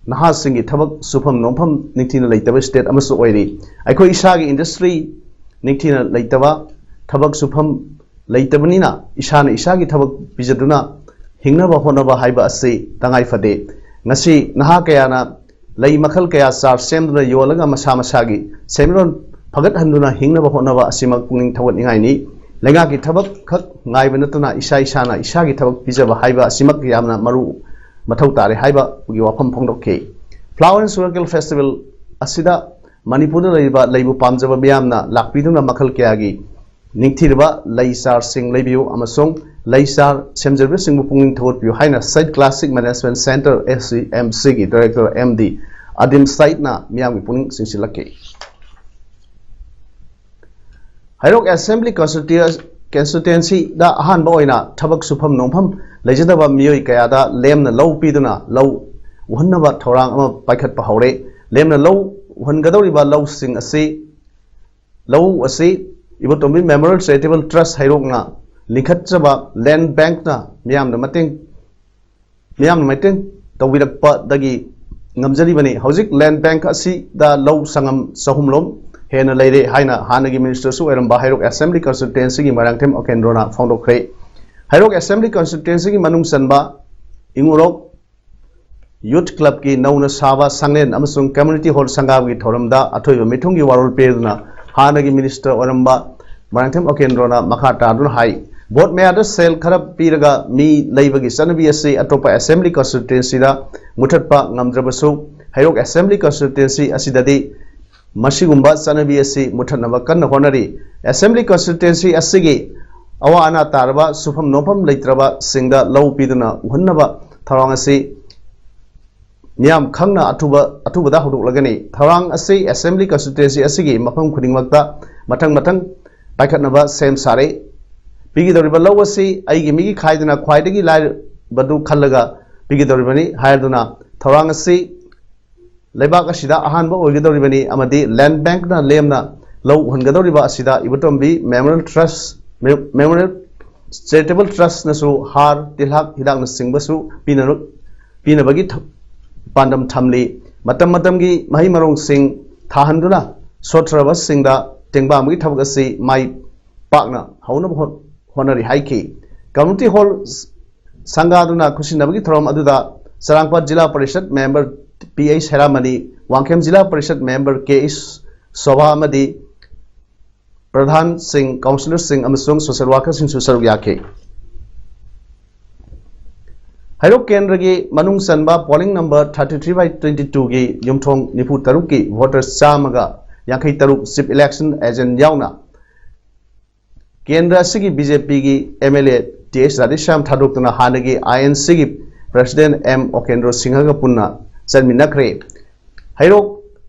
ꯅꯍꯥꯁꯤꯡꯒꯤ ꯊꯕꯛ ꯁꯨꯐꯝ ꯅꯣꯝꯐꯝ ꯅꯤꯡꯊꯤꯅ ꯂꯩꯇꯕ state ꯑꯃꯁꯨ ꯑꯣꯏꯔꯤ꯫ ꯑꯩꯈꯣꯏ ꯏꯁꯥꯒꯤ industry ꯅꯤꯡꯊꯤꯅ ꯂꯩꯇꯕ, ꯊꯕꯛ ꯁꯨꯐꯝ ꯂꯩꯇꯕꯅꯤꯅ ꯏꯁꯥꯅ ꯏꯁꯥꯒꯤ ꯊꯕꯛ ꯄꯤꯖꯗꯨꯅ ꯍꯤꯡꯅꯕ ꯍꯣꯠꯅꯕ ꯍꯥꯏꯕ ꯑꯁꯤ ꯇꯉꯥꯏ ꯐꯗꯦ꯫ ꯉꯁꯤ ꯅꯍꯥ ꯀꯌꯥꯅ ꯂꯩ ꯃꯈꯜ ꯀꯌꯥ ꯆꯥꯔ ꯁꯦꯝꯗꯨꯅ ꯌꯣꯜꯂꯒ ꯃꯁꯥ ꯃꯁꯥꯒꯤ ꯁꯦꯟꯃꯤꯠꯂꯣꯟ ꯐꯒꯠꯍꯟꯗꯨꯅ ꯍꯤꯡꯅꯕ ꯍꯣꯠꯅꯕ ꯑꯁꯤꯃꯛ ꯄꯨꯛꯅꯤꯡ ꯊꯧꯒꯠꯅꯤꯡꯉꯥꯏꯅꯤ꯫ ꯂꯩꯉꯥꯛꯀꯤ ꯊꯕꯛ ꯈꯛ ꯉꯥꯏꯕ ꯅꯠꯇꯅ ꯏꯁꯥ ꯏꯁꯥꯅ ꯏꯁꯥꯒꯤ ꯊꯕꯛ ꯄꯤꯖꯕ ꯍꯥꯏꯕ ꯑꯁꯤꯃꯛ ꯌꯥꯝꯅ ꯃꯔꯨ ꯃꯊꯧ ꯇꯥꯔꯦ ꯍꯥꯏꯕꯒꯤ ꯋꯥꯐꯝ ꯐꯣꯡꯗꯣꯛꯈꯤ꯫ Flower and Sugarcane Festival ꯑꯁꯤꯗ ꯃꯅꯤꯄꯨꯔꯗ ꯂꯩꯔꯤꯕ ꯂꯩꯕꯨ ꯄꯥꯝꯖꯕ ꯃꯤꯌꯥꯝꯅ ꯂꯥꯛꯄꯤꯗꯨꯅ ꯃꯈꯜ ꯀꯌꯥꯒꯤ ꯅꯤꯡꯊꯤꯔꯕ ꯂꯩ ꯆꯥꯔꯁꯤꯡ ꯂꯩꯕꯤꯌꯨ ꯑꯃꯁꯨꯡ ꯂꯩ ꯆꯥꯔ ꯁꯦꯝꯖꯔꯤꯕꯁꯤꯡꯕꯨ ꯄꯨꯛꯅꯤꯡ ꯊꯧꯒꯠꯄꯤꯌꯨ ꯍꯥꯏꯅ ꯁꯩꯗ classic management centre, S C M C, ꯒꯤ ꯗꯥꯏꯔꯦꯛꯇꯔ M D ꯑꯗꯤꯝ ꯁꯥꯏꯗꯅ ꯃꯤꯌꯥꯝꯒꯤ ꯄꯨꯛꯅꯤꯡ ꯆꯤꯡꯁꯤꯜꯂꯛꯈꯤ꯫ ꯍꯩꯔꯣꯛ ꯑꯦꯁꯦꯝꯕ꯭ꯂꯤ ꯀꯟꯁꯇꯤꯇ꯭ꯌꯨ-, ꯀꯟꯁꯇꯤꯇ꯭ꯌꯨꯑꯦꯟꯁꯤꯗ ꯑꯍꯥꯟꯕ ꯑꯣꯏꯅ ꯊꯕꯛ ꯁꯨꯐꯝ ꯅꯣꯝꯐꯝ ꯂꯩꯖꯗꯕ ꯃꯤꯑꯣꯏ ꯀꯌꯥꯗ ꯂꯦꯝꯅ ꯂꯧ ꯄꯤꯗꯨꯅ ꯂꯧ ꯎꯍꯟꯅꯕ ꯊꯧꯔꯥꯡ ꯑꯃ ꯄꯥꯏꯈꯠꯄ ꯍꯧꯔꯦ꯫ ꯂꯦꯝꯅ ꯂꯧ ꯎꯍꯟꯒꯗꯧꯔꯤꯕ ꯂꯧꯁꯤꯡ ꯑꯁꯤ, ꯂꯧ ꯑꯁꯤ ꯏꯕꯣꯇꯣꯝꯕꯤ ꯃꯦꯃꯣꯔꯤꯌꯦꯜ ꯆꯦꯔꯤꯇꯦꯕꯜ ꯇ꯭ꯔꯁ ꯍꯩꯔꯣꯛꯅ ꯂꯤꯡꯈꯠꯆꯕ ꯂꯦꯟ ꯕꯦꯡꯛꯅ ꯃꯤꯌꯥꯝꯅ ꯃꯇꯦꯡ, ꯃꯤꯌꯥꯝꯅ ꯃꯇꯦꯡ ꯇꯧꯕꯤꯔꯛꯄꯗꯒꯤ ꯉꯝꯖꯔꯤꯕꯅꯤ꯫ ꯍꯧꯖꯤꯛ ꯂꯦꯟ ꯕꯦꯡꯛ ꯑꯁꯤꯗ ꯂꯧ ꯁꯪꯉꯝ ꯆꯍꯨꯝ ꯂꯣꯝ ꯍꯦꯟꯅ ꯂꯩꯔꯦ ꯍꯥꯏꯅ ꯍꯥꯟꯅꯒꯤ ꯃꯤꯅꯤꯁꯇꯔꯁꯨ ꯑꯣꯏꯔꯝꯕ ꯍꯩꯔꯣꯛ ꯑꯦꯁꯦꯝꯕ꯭ꯂꯤ ꯀꯟꯁꯇꯤꯇ꯭ꯌꯨꯑꯦꯟꯁꯤꯒꯤ ꯃꯣꯏꯔꯥꯡꯊꯦꯝ ꯑꯣꯀꯦꯟꯗ꯭ꯔꯣꯅ ꯐꯣꯡꯗꯣꯛꯈ꯭ꯔꯦ꯫ ꯍꯩꯔꯣꯛ ꯑꯦꯁꯦꯝꯕ꯭ꯂꯤ ꯀꯟꯁꯇꯤꯇ꯭ꯌꯨꯑꯦꯟꯁꯤꯒꯤ ꯃꯅꯨꯡ ꯆꯟꯕ ꯏꯉꯨꯔꯣꯛ ꯌꯨꯊ ꯀ꯭ꯂꯕꯀꯤ ꯅꯧꯅ ꯁꯥꯕ ꯁꯪꯂꯦꯟ ꯑꯃꯁꯨꯡ ꯀꯝꯃ꯭ꯌꯨꯅꯤꯇꯤ ꯍꯣꯜ ꯁꯪꯒꯥꯕꯒꯤ ꯊꯧꯔꯝꯗ ꯑꯊꯣꯏꯕ ꯃꯤꯊꯨꯡꯒꯤ ꯋꯥꯔꯣꯜ ꯄꯤꯗꯨꯅ ꯍꯥꯟꯅꯒꯤ ꯃꯤꯅꯤꯁꯇꯔ ꯑꯣꯏꯔꯝꯕ ꯃꯣꯏꯔꯥꯡꯊꯦꯝ ꯑꯣꯀꯦꯟꯗ꯭ꯔꯣꯅ ꯃꯈꯥ ꯇꯥꯗꯨꯅ ꯍꯥꯏ, ꯚꯣꯠ ꯃꯌꯥꯗ ꯁꯦꯜ ꯈꯔ ꯄꯤꯔꯒ ꯃꯤ ꯂꯩꯕꯒꯤ ꯆꯠꯅꯕꯤ ꯑꯁꯤ ꯑꯇꯣꯞꯄ ꯑꯦꯁꯦꯝꯕ꯭ꯂꯤ ꯀꯟꯁꯇꯤꯇ꯭ꯌꯨꯑꯦꯟꯁꯤꯗ ꯃꯨꯊꯠꯄ ꯉꯝꯗ꯭ꯔꯕꯁꯨ, ꯍꯩꯔꯣꯛ ꯑꯦꯁꯦꯝꯕ꯭ꯂꯤ ꯀꯟꯁꯇꯤꯇ꯭ꯌꯨꯑꯦꯟꯁꯤ ꯑꯁꯤꯗꯗꯤ ꯃꯁꯤꯒꯨꯝꯕ ꯆꯠꯅꯕꯤ ꯑꯁꯤ ꯃꯨꯊꯠꯅꯕ ꯀꯟꯅ ꯍꯣꯠꯅꯔꯤ꯫ ꯑꯦꯁꯦꯝꯕ꯭ꯂꯤ ꯀꯟꯁꯇꯤꯇ꯭ꯌꯨꯑꯦꯟꯁꯤ ꯑꯁꯤꯒꯤ ꯑꯋꯥ ꯑꯅꯥ ꯇꯥꯔꯕ ꯁꯨꯐꯝ ꯅꯣꯝꯐꯝ ꯂꯩꯇ꯭ꯔꯕꯁꯤꯡꯗ ꯂꯧ ꯄꯤꯗꯨꯅ ꯎꯍꯟꯅꯕ ꯊꯧꯔꯥꯡ ꯑꯁꯤ ꯃꯤꯌꯥꯝ ꯈꯪꯅ ꯑꯊꯨꯕ, ꯑꯊꯨꯕꯗ ꯍꯧꯗꯣꯛꯂꯒꯅꯤ꯫ ꯊꯧꯔꯥꯡ ꯑꯁꯤ ꯑꯦꯁꯦꯝꯕ꯭ꯂꯤ ꯀꯟꯁꯇꯤꯇ꯭ꯌꯨꯑꯦꯟꯁꯤ ꯑꯁꯤꯒꯤ ꯃꯐꯝ ꯈꯨꯗꯤꯡꯃꯛꯇ ꯃꯊꯪ ꯃꯊꯪ ꯄꯥꯏꯈꯠꯅꯕ ꯁꯦꯝ ꯁꯥꯔꯦ꯫ ꯄꯤꯒꯗꯧꯔꯤꯕ ꯂꯧ ꯑꯁꯤ ꯑꯩꯒꯤ ꯃꯤꯒꯤ ꯈꯥꯏꯗꯅ ꯈ꯭ꯋꯥꯏꯗꯒꯤ ꯂꯥꯏꯔꯕꯗꯨ ꯈꯜꯂꯒ ꯄꯤꯒꯗꯧꯔꯤꯕꯅꯤ ꯍꯥꯏꯗꯨꯅ ꯊꯧꯔꯥꯡ ꯑꯁꯤ ꯂꯩꯕꯥꯛ ꯑꯁꯤꯗ ꯑꯍꯥꯟꯕ ꯑꯣꯏꯒꯗꯧꯔꯤꯕꯅꯤ ꯑꯃꯗꯤ ꯂꯦꯟ ꯕꯦꯡꯛꯅ ꯂꯦꯝꯅ ꯂꯧ ꯎꯍꯟꯒꯗꯧꯔꯤꯕ ꯑꯁꯤꯗ ꯏꯕꯣꯇꯣꯝꯕꯤ ꯃꯦꯃꯣꯔꯤꯌꯦꯜ ꯇ꯭ꯔꯁ, ꯃꯦ-, ꯃꯦꯃꯣꯔꯤꯌꯦꯜ ꯆꯦꯔꯤꯇꯦꯕꯜ ꯇ꯭ꯔꯁꯅꯁꯨ ꯍꯥꯔ, ꯇꯤꯜꯍꯥꯛ, ꯍꯤꯗꯥꯛꯅꯆꯤꯡꯕꯁꯨ ꯄꯤꯅꯔ-, ꯄꯤꯅꯕꯒꯤ ꯊ-, ꯄꯥꯟꯗꯝ ꯊꯝꯂꯤ꯫ ꯃꯇꯝ ꯃꯇꯝꯒꯤ ꯃꯍꯩ ꯃꯔꯣꯡꯁꯤꯡ ꯊꯥꯍꯟꯗꯨꯅ ꯁꯣꯠꯊꯔꯕꯁꯤꯡꯗ ꯇꯦꯡꯕꯥꯡꯕꯒꯤ ꯊꯕꯛ ꯑꯁꯤ ꯃꯥꯏ ꯄꯥꯛꯅ ꯍꯧꯅꯕ ꯍꯣꯠ-, ꯍꯣꯠꯅꯔꯤ ꯍꯥꯏꯈꯤ꯫ ꯀꯝꯃ꯭ꯌꯨꯅꯤꯇꯤ ꯍꯣꯜ ꯁꯪꯒꯥꯗꯨꯅ ꯈꯨꯠꯁꯤꯟꯅꯕꯒꯤ ꯊꯧꯔꯝ ꯑꯗꯨꯗ Charangpat zila parishad member P H ꯁꯦꯔꯥꯃꯅꯤ, Wangkhem zila parishad member K H Sobha ꯑꯃꯗꯤ ꯄ꯭ꯔꯙꯥꯟꯁꯤꯡ, ꯀꯥꯎꯟꯁꯤꯂꯔꯁꯤꯡ ꯑꯃꯁꯨꯡ ꯁꯣꯁꯤꯌꯦꯜ ꯋꯥꯔꯀꯔꯁꯤꯡꯁꯨ ꯁꯔꯨꯛ ꯌꯥꯈꯤ꯫ ꯍꯩꯔꯣꯛ ꯀꯦꯟꯗ꯭ꯔꯒꯤ ꯃꯅꯨꯡ ꯆꯟꯕ polling number thirty three by twenty two ꯒꯤ ꯌꯨꯝꯊꯣꯡ ꯅꯤꯐꯨ ꯇꯔꯨꯛꯀꯤ ꯚꯣꯇꯔ ꯆꯥꯝꯃꯒ ꯌꯥꯡꯈꯩ ꯇꯔꯨꯛ ꯆꯤꯐ ꯏꯂꯦꯛꯁꯟ ꯑꯦꯖꯦꯟ ꯌꯥꯎꯅ ꯀꯦꯟꯗ꯭ꯔ ꯑꯁꯤꯒꯤ ꯕꯤ ꯖꯦ ꯄꯤꯒꯤ M L A T H Radheshyam ꯊꯥꯗꯣꯛꯇꯨꯅ ꯍꯥꯟꯅꯒꯤ ꯑꯥꯏ ꯑꯦꯟ ꯁꯤꯒꯤ ꯄ꯭ꯔꯦꯁꯤꯗꯦꯟꯠ ꯑꯦꯝ ꯑꯣꯀꯦꯟꯗ꯭ꯔꯣ ꯁꯤꯡꯍꯒ ꯄꯨꯟꯅ ꯆꯠꯃꯤꯟꯅꯈ꯭ꯔꯦ꯫ ꯍꯩꯔꯣꯛ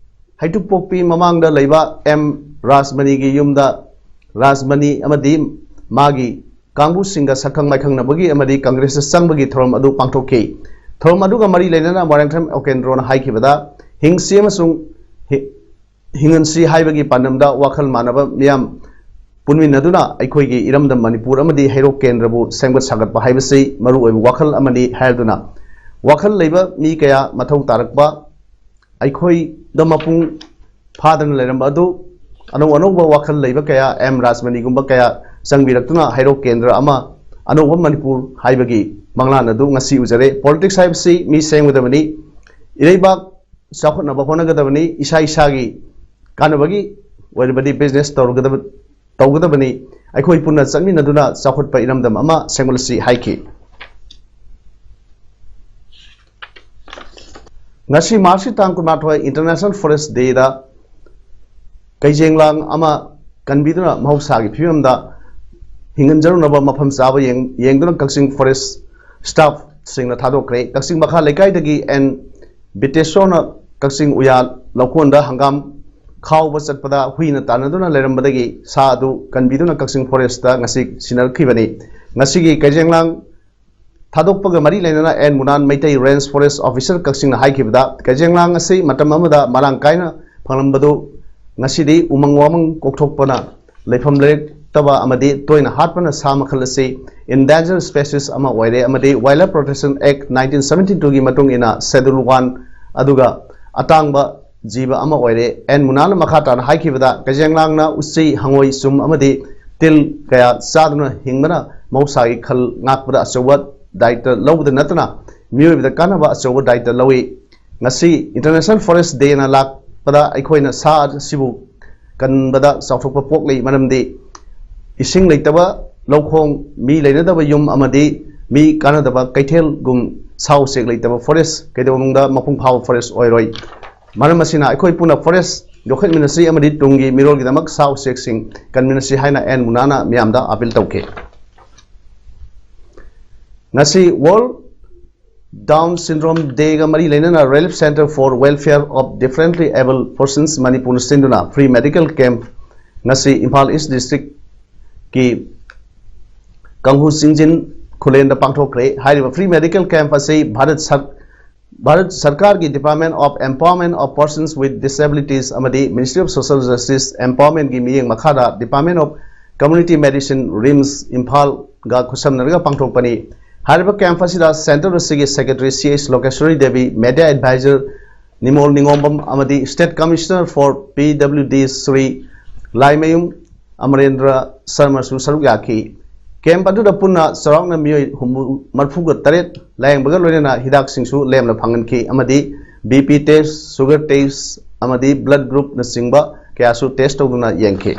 ꯍꯩꯇꯨꯞꯄꯣꯛꯄꯤ ꯃꯃꯥꯡꯗ ꯂꯩꯕ ꯑꯦꯝ ꯔꯥꯖꯃꯅꯤꯒꯤ ꯌꯨꯝꯗ ꯔꯥꯖꯃꯅꯤ ꯑꯃꯗꯤ ꯃꯥꯒꯤ ꯀꯥꯡꯕꯨꯁꯤꯡꯒ ꯁꯛꯈꯪ ꯃꯥꯏꯈꯪꯅꯕꯒꯤ ꯑꯃꯗꯤ ꯀꯪꯒ꯭ꯔꯦꯁꯇ ꯆꯪꯕꯒꯤ ꯊꯧꯔꯝ ꯑꯗꯨ ꯄꯥꯡꯊꯣꯛꯈꯤ꯫ ꯊꯧꯔꯝ ꯑꯗꯨꯒ ꯃꯔꯤ ꯂꯩꯅꯅ ꯃꯣꯏꯔꯥꯡꯊꯦꯝ ꯑꯣꯀꯦꯟꯗ꯭ꯔꯣꯅ ꯍꯥꯏꯈꯤꯕꯗ, ꯍꯤꯡꯁꯤ ꯑꯃꯁꯨꯡ ꯍꯤ-, ꯍꯤꯡꯍꯟꯁꯤ ꯍꯥꯏꯕꯒꯤ ꯄꯥꯟꯗꯝꯗ ꯋꯥꯈꯜ ꯃꯥꯟꯅꯕ ꯃꯤꯌꯥꯝ ꯄꯨꯟꯃꯤꯟꯅꯗꯨꯅ ꯑꯩꯈꯣꯏꯒꯤ ꯏꯔꯝꯗꯝ ꯃꯅꯤꯄꯨꯔ ꯑꯃꯗꯤ ꯍꯩꯔꯣꯛ ꯀꯦꯟꯗ꯭ꯔꯕꯨ ꯁꯦꯝꯒꯠ ꯁꯥꯒꯠꯄ ꯍꯥꯏꯕꯁꯤ ꯃꯔꯨꯑꯣꯏꯕ ꯋꯥꯈꯜ ꯑꯃꯅꯤ ꯍꯥꯏꯗꯨꯅ, ꯋꯥꯈꯜ ꯂꯩꯕ ꯃꯤ ꯀꯌꯥ ꯃꯊꯧ ꯇꯥꯔꯛꯄ ꯑꯩꯈꯣꯏꯗ ꯃꯄꯨꯡ ꯐꯥꯗꯅ ꯂꯩꯔꯝꯕ ꯑꯗꯨ ꯑꯅꯧ ꯑꯅꯧꯕ ꯋꯥꯈꯜ ꯂꯩꯕ ꯀꯌꯥ, ꯑꯦꯝ ꯔꯥꯖꯃꯅꯤꯒꯨꯝꯕ ꯀꯌꯥ ꯆꯪꯕꯤꯔꯛꯇꯨꯅ ꯍꯩꯔꯣꯛ ꯀꯦꯟꯗ꯭ꯔ ꯑꯃ, ꯑꯅꯧꯕ ꯃꯅꯤꯄꯨꯔ ꯍꯥꯏꯕꯒꯤ ꯃꯪꯂꯥꯟ ꯑꯗꯨ ꯉꯁꯤ ꯎꯖꯔꯦ꯫ ꯄꯣꯂꯤꯇꯤꯛꯁ ꯍꯥꯏꯕꯁꯤ ꯃꯤ ꯁꯦꯝꯒꯗꯕꯅꯤ, ꯏꯔꯩꯕꯥꯛ ꯆꯥꯎꯈꯠꯅꯕ ꯍꯣꯠꯅꯒꯗꯕꯅꯤ, ꯏꯁꯥ ꯏꯁꯥꯒꯤ ꯀꯥꯟꯅꯕꯒꯤ ꯑꯣꯏꯔꯕꯗꯤ ꯕꯤꯖꯤꯅꯦꯁ ꯇꯧꯔꯒꯗꯕ, ꯇꯧꯒꯗꯕꯅꯤ꯫ ꯑꯩꯈꯣꯏ ꯄꯨꯟꯅ ꯆꯠꯃꯤꯟꯅꯗꯨꯅ ꯆꯥꯎꯈꯠꯄ ꯏꯔꯝꯗꯝ ꯑꯃ ꯁꯦꯝꯒꯠꯂꯁꯤ ꯍꯥꯏꯈꯤ꯫ ꯉꯁꯤ ꯃꯥꯔꯆꯀꯤ ꯇꯥꯡ ꯀꯨꯟꯃꯥꯊꯣꯏ International Forest Dayꯗ ꯀꯩꯖꯦꯡꯂꯥꯡ ꯑꯃ ꯀꯟꯕꯤꯗꯨꯅ ꯃꯍꯧꯁꯥꯒꯤ ꯐꯤꯕꯝꯗ ꯍꯤꯡꯍꯟꯖꯔꯨꯅꯕ ꯃꯐꯝ ꯆꯥꯕ ꯌꯦꯡ-, ꯌꯦꯡꯗꯨꯅ ꯀꯛꯆꯤꯡ ꯐꯣꯔꯦꯁ ꯁ꯭ꯇꯥꯐꯁꯤꯡꯅ ꯊꯥꯗꯣꯛꯈ꯭ꯔꯦ꯫ ꯀꯛꯆꯤꯡ ꯃꯈꯥ ꯂꯩꯀꯥꯏꯗꯒꯤ ꯑꯦꯟ ꯕꯤꯇꯦꯁꯣꯔꯅ ꯀꯛꯆꯤꯡ ꯎꯌꯥ ꯂꯧꯀꯣꯟꯗ ꯍꯪꯒꯥꯝ ꯈꯥꯎꯕ ꯆꯠꯄꯗ ꯍꯨꯏꯅ ꯇꯥꯟꯅꯗꯨꯅ ꯂꯩꯔꯝꯕꯗꯒꯤ ꯁꯥ ꯑꯗꯨ ꯀꯟꯕꯤꯗꯨꯅ ꯀꯛꯆꯤꯡ ꯐꯣꯔꯦꯁꯇ ꯉꯁꯤ ꯁꯤꯟꯅꯔꯛꯈꯤꯕꯅꯤ꯫ ꯉꯁꯤꯒꯤ ꯀꯩꯖꯦꯡꯂꯥꯡ ꯊꯥꯗꯣꯛꯄꯒ ꯃꯔꯤ ꯂꯩꯅꯅ N Munan Meitei range forest officer ꯀꯛꯆꯤꯡꯅ ꯍꯥꯏꯈꯤꯕꯗ, ꯀꯩꯖꯦꯡꯂꯥꯡ ꯑꯁꯤ ꯃꯇꯝ ꯑꯃꯗ ꯃꯔꯥꯡ ꯀꯥꯏꯅ ꯐꯪꯂꯝꯕꯗꯨ ꯉꯁꯤꯗꯤ ꯎꯃꯪ ꯋꯥꯃꯪ ꯀꯣꯛꯊꯣꯛꯄꯅ ꯂꯩꯐꯝ ꯂꯩꯔꯛꯇꯕ ꯑꯃꯗꯤ ꯇꯣꯏꯅ ꯍꯥꯠꯄꯅ ꯁꯥ ꯃꯈꯜ ꯑꯁꯤ endangered species ꯑꯃ ꯑꯣꯏꯔꯦ ꯑꯃꯗꯤ Wildlife Protection Act nineteen seventy twoꯒꯤ ꯃꯇꯨꯡ ꯏꯟꯅ Schedule one ꯑꯗꯨꯒ ꯑꯇꯥꯡꯕ ꯖꯤꯕ ꯑꯃ ꯑꯣꯏꯔꯦ꯫ ꯑꯦꯟ ꯃꯨꯅꯥꯅ ꯃꯈꯥ ꯇꯥꯅ ꯍꯥꯏꯈꯤꯕꯗ, ꯀꯩꯖꯦꯡꯂꯥꯡꯅ ꯎꯆꯤ, ꯍꯪꯉꯣꯏ, ꯆꯨꯝ ꯑꯃꯗꯤ ꯇꯤꯜ ꯀꯌꯥ ꯆꯥꯗꯨꯅ ꯍꯤꯡꯕꯅ ꯃꯍꯧꯁꯥꯒꯤ ꯈꯜ ꯉꯥꯛꯄꯗ ꯑꯆꯧꯕ ꯗꯥꯌꯤꯠꯇ ꯂꯧꯕꯗ ꯅꯠꯇꯅ ꯃꯤꯑꯣꯏꯕꯗ ꯀꯥꯟꯅꯕ ꯑꯆꯧꯕ ꯗꯥꯌꯤꯠꯇ ꯂꯧꯏ꯫ ꯉꯁꯤ International Forest Dayꯅ ꯂꯥꯛꯄꯗ ꯑꯩꯈꯣꯏꯅ ꯁꯥ ꯑꯁꯤꯕꯨ ꯀꯟꯕꯗ ꯆꯥꯎꯊꯣꯛꯄ ꯄꯣꯛꯂꯤ, ꯃꯔꯝꯗꯤ ꯏꯁꯤꯡ ꯂꯩꯇꯕ ꯂꯧꯈꯣꯡ, ꯃꯤ ꯂꯩꯅꯗꯕ ꯌꯨꯝ ꯑꯃꯗꯤ ꯃꯤ ꯀꯥꯟꯅꯗꯕ ꯀꯩꯊꯦꯜꯒꯨꯝ ꯁꯥ ꯎꯆꯦꯛ ꯂꯩꯇꯕ ꯐꯣꯔꯦꯁ ꯀꯩꯗꯧꯅꯨꯡꯗ ꯃꯄꯨꯡ ꯐꯥꯕ ꯐꯣꯔꯦꯁ ꯑꯣꯏꯔꯣꯏ꯫ ꯃꯔꯝ ꯑꯁꯤꯅ ꯑꯩꯈꯣꯏ ꯄꯨꯟꯅ ꯐꯣꯔꯦꯁ ꯌꯣꯛꯈꯠꯃꯤꯟꯅꯁꯤ ꯑꯃꯗꯤ ꯇꯨꯡꯒꯤ ꯃꯤꯔꯣꯜꯒꯤꯗꯃꯛ ꯁꯥ ꯎꯆꯦꯛꯁꯤꯡ ꯀꯟꯃꯤꯟꯅꯁꯤ ꯍꯥꯏꯅ ꯑꯦꯟ ꯃꯨꯅꯥꯅ ꯃꯤꯌꯥꯝꯗ ꯑꯥꯄꯤꯜ ꯇꯧꯈꯤ꯫ ꯉꯁꯤ World Down Syndrome Day ꯒ ꯃꯔꯤ ꯂꯩꯅꯅ Relief Centre for Welfare of Differently Abled Persons ꯃꯅꯤꯄꯨꯔꯅ ꯁꯤꯟꯗꯨꯅ free medical camp ꯉꯁꯤ ꯏꯝꯐꯥꯜ East District ꯀꯤ ꯀꯥꯡꯍꯨ ꯆꯤꯡꯖꯤꯟ ꯈꯨꯂꯦꯟꯗ ꯄꯥꯡꯊꯣꯛꯈ꯭ꯔꯦ꯫ ꯍꯥꯏꯔꯤꯕ free medical camp ꯑꯁꯤ ꯚꯥꯔꯠ ꯁꯔ-, ꯚꯥꯔꯠ ꯁꯔꯀꯥꯔꯒꯤ Department of Empowerment of Persons with Disabilities ꯑꯃꯗꯤ Ministry of Social Justice Empowerment ꯀꯤ ꯃꯤꯠꯌꯦꯡ ꯃꯈꯥꯗ Department of Community Medicine, RIMS, ꯏꯝꯐꯥꯜꯒ ꯈꯨꯠꯁꯝꯅꯔꯒ ꯄꯥꯡꯊꯣꯛꯄꯅꯤ꯫ ꯍꯥꯏꯔꯤꯕ camp ꯑꯁꯤꯗ centre ꯑꯁꯤꯒꯤ Secretary ꯁꯤ ꯑꯩꯆ ꯂꯣꯀꯦꯁ꯭ꯋꯔꯤ ꯗꯦꯕꯤ, Media Advisor ꯅꯤꯃꯣꯜ ꯅꯤꯉꯣꯝꯕꯝ ꯑꯃꯗꯤ State Commissioner for P W D Shri Laimayum ꯑꯃꯔꯦꯟꯗ꯭ꯔ ꯁꯔꯃꯁꯨ ꯁꯔꯨꯛ ꯌꯥꯈꯤ꯫ Camp ꯑꯗꯨꯗ ꯄꯨꯟꯅ ꯆꯥꯎꯔꯥꯛꯅ ꯃꯤꯑꯣꯏ ꯍꯨꯝꯐꯨ, ꯃꯔꯤꯐꯨꯒ ꯇꯔꯦꯠ ꯂꯥꯌꯦꯡꯕꯒ ꯂꯣꯏꯅꯅ ꯍꯤꯗꯥꯛꯁꯤꯡꯁꯨ ꯂꯦꯝꯅ ꯐꯪꯍꯟꯈꯤ ꯑꯃꯗꯤ B P test, sugar test ꯑꯃꯗꯤ blood group ꯅꯆꯤꯡꯕ ꯀꯌꯥꯁꯨ test ꯇꯧꯗꯨꯅ ꯌꯦꯡꯈꯤ꯫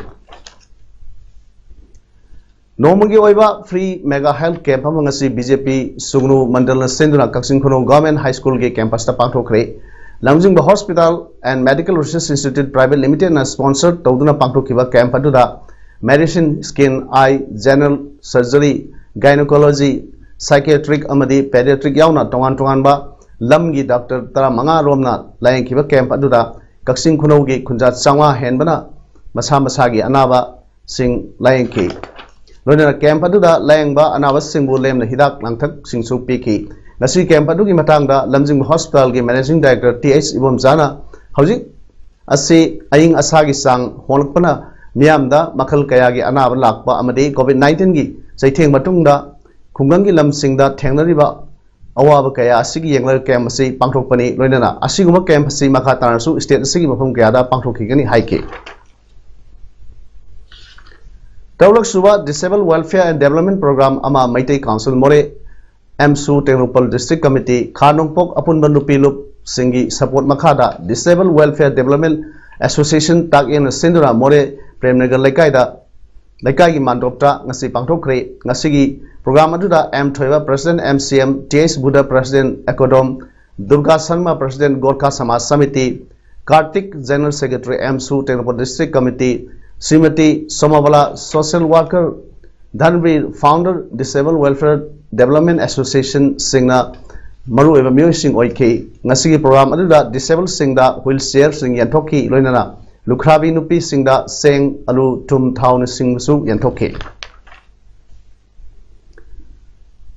ꯅꯣꯡꯃꯒꯤ ꯑꯣꯏꯕ free mega health camp ꯑꯃ ꯉꯁꯤ B J P ꯁꯨꯒꯅꯨ ꯃꯟꯗꯜꯅ ꯁꯤꯟꯗꯨꯅ ꯀꯛꯆꯤꯡ ꯈꯨꯅꯧ Government High School ꯒꯤ campus ꯇ ꯄꯥꯡꯊꯣꯛꯈ꯭ꯔꯦ꯫ ꯂꯝꯖꯤꯡꯕ Hospital and Medical Research Institute Private Limited ꯅ sponsor ꯇꯧꯗꯨꯅ ꯄꯥꯡꯊꯣꯛꯈꯤꯕ camp ꯑꯗꯨꯗ medicine, skin, eye, general surgery, gynecology, psychiatric ꯑꯃꯗꯤ pediatric ꯌꯥꯎꯅ ꯇꯣꯉꯥꯟ ꯇꯣꯉꯥꯟꯕ ꯂꯝꯒꯤ doctor ꯇꯔꯥꯃꯉꯥ ꯔꯣꯝꯅ ꯂꯥꯌꯦꯡꯈꯤꯕ camp ꯑꯗꯨꯗ ꯀꯛꯆꯤꯡ ꯈꯨꯅꯧꯒꯤ ꯈꯨꯟꯖꯥ ꯆꯥꯝꯃꯉꯥ ꯍꯦꯟꯕꯅ ꯃꯁꯥ ꯃꯁꯥꯒꯤ ꯑꯅꯥꯕꯁꯤꯡ ꯂꯥꯌꯦꯡꯈꯤ꯫ ꯂꯣꯏꯅꯅ camp ꯑꯗꯨꯗ ꯂꯥꯌꯦꯡꯕ ꯑꯅꯥꯕꯁꯤꯡꯕꯨ ꯂꯦꯝꯅ ꯍꯤꯗꯥꯛ ꯂꯥꯡꯊꯛꯁꯤꯡꯁꯨ ꯄꯤꯈꯤ꯫ ꯉꯁꯤ camp ꯑꯗꯨꯒꯤ ꯃꯇꯥꯡꯗ ꯂꯝꯖꯤꯡꯕ Hospital ꯒꯤ Managing Director T H ꯏꯕꯣꯝꯆꯥꯅ ꯍꯧꯖꯤꯛ ꯑꯁꯤ ꯑꯏꯪ ꯑꯁꯥꯒꯤ ꯆꯥꯡ ꯍꯣꯡꯂꯛꯄꯅ ꯃꯤꯌꯥꯝꯗ ꯃꯈꯜ ꯀꯌꯥꯒꯤ ꯑꯅꯥꯕ ꯂꯥꯛꯄ ꯑꯃꯗꯤ COVID nineteen ꯒꯤ ꯆꯩꯊꯦꯡ ꯃꯇꯨꯡꯗ ꯈꯨꯡꯒꯪꯒꯤ ꯂꯝꯁꯤꯡꯗ ꯊꯦꯡꯅꯔꯤꯕ ꯑꯋꯥꯕ ꯀꯌꯥ ꯑꯁꯤꯒꯤ ꯌꯦꯡꯂꯒ camp ꯑꯁꯤ ꯄꯥꯡꯊꯣꯛꯄꯅꯤ꯫ ꯂꯣꯏꯅꯅ ꯑꯁꯤꯒꯨꯝꯕ camp ꯑꯁꯤ ꯃꯈꯥ ꯇꯥꯅꯁꯨ state ꯑꯁꯤꯒꯤ ꯃꯐꯝ ꯀꯌꯥꯗ ꯄꯥꯡꯊꯣꯛꯈꯤꯒꯅꯤ ꯍꯥꯏꯈꯤ꯫ ꯇꯔꯨꯛꯂꯛ ꯁꯨꯕ Disable Welfare and Development Program ꯑꯃ ꯃꯩꯇꯩ Council ꯃꯣꯔꯦ, ꯑꯦꯝꯁꯨ, ꯇꯦꯡꯅꯧꯄꯜ District Committee, ꯈꯥ ꯅꯣꯡꯄꯣꯛ ꯑꯄꯨꯟꯕ ꯅꯨꯄꯤ ꯂꯨꯞꯁꯤꯡꯒꯤ support ꯃꯈꯥꯗ Disable Welfare Development Association ꯇꯥꯛꯌꯦꯟꯅ ꯁꯤꯟꯗꯨꯅ ꯃꯣꯔꯦ ꯄ꯭ꯔꯦꯝꯅꯒꯔ ꯂꯩꯀꯥꯏꯗ, ꯂꯩꯀꯥꯏꯒꯤ ꯃꯥꯟꯗꯣꯞꯇ ꯉꯁꯤ ꯄꯥꯡꯊꯣꯛꯈ꯭ꯔꯦ꯫ ꯉꯁꯤꯒꯤ program ꯑꯗꯨꯗ ꯑꯦꯝ ꯊꯣꯏꯕ, President M C M, T H Buddha, President ꯑꯦꯀꯣꯗꯣꯝ, Durga Sharma, President Gorkha ꯁꯃꯥꯖ samiti, Kartik, General Secretary, ꯑꯦꯝꯁꯨ Tengnoupal District Committee, Shrimati ꯁꯣꯃꯥꯕꯂꯥ, Social Worker, ꯙꯟꯕꯤꯔ, Founder, Disabled Welfare Development Association ꯁꯤꯡꯅ ꯃꯔꯨꯑꯣꯏꯕ ꯃꯤꯑꯣꯏꯁꯤꯡ ꯑꯣꯏꯈꯤ꯫ ꯉꯁꯤꯒꯤ program ꯑꯗꯨꯗ disabled ꯁꯤꯡꯗ wheel chair ꯁꯤꯡ ꯌꯦꯟꯊꯣꯛꯈꯤ, ꯂꯣꯏꯅꯅ ꯂꯨꯈ꯭ꯔꯥꯕꯤ ꯅꯨꯄꯤꯁꯤꯡꯗ ꯆꯦꯡ, ꯑꯂꯨ, ꯊꯨꯝ, ꯊꯥꯎꯅꯆꯤꯡꯕꯁꯨ ꯌꯦꯟꯊꯣꯛꯈꯤ꯫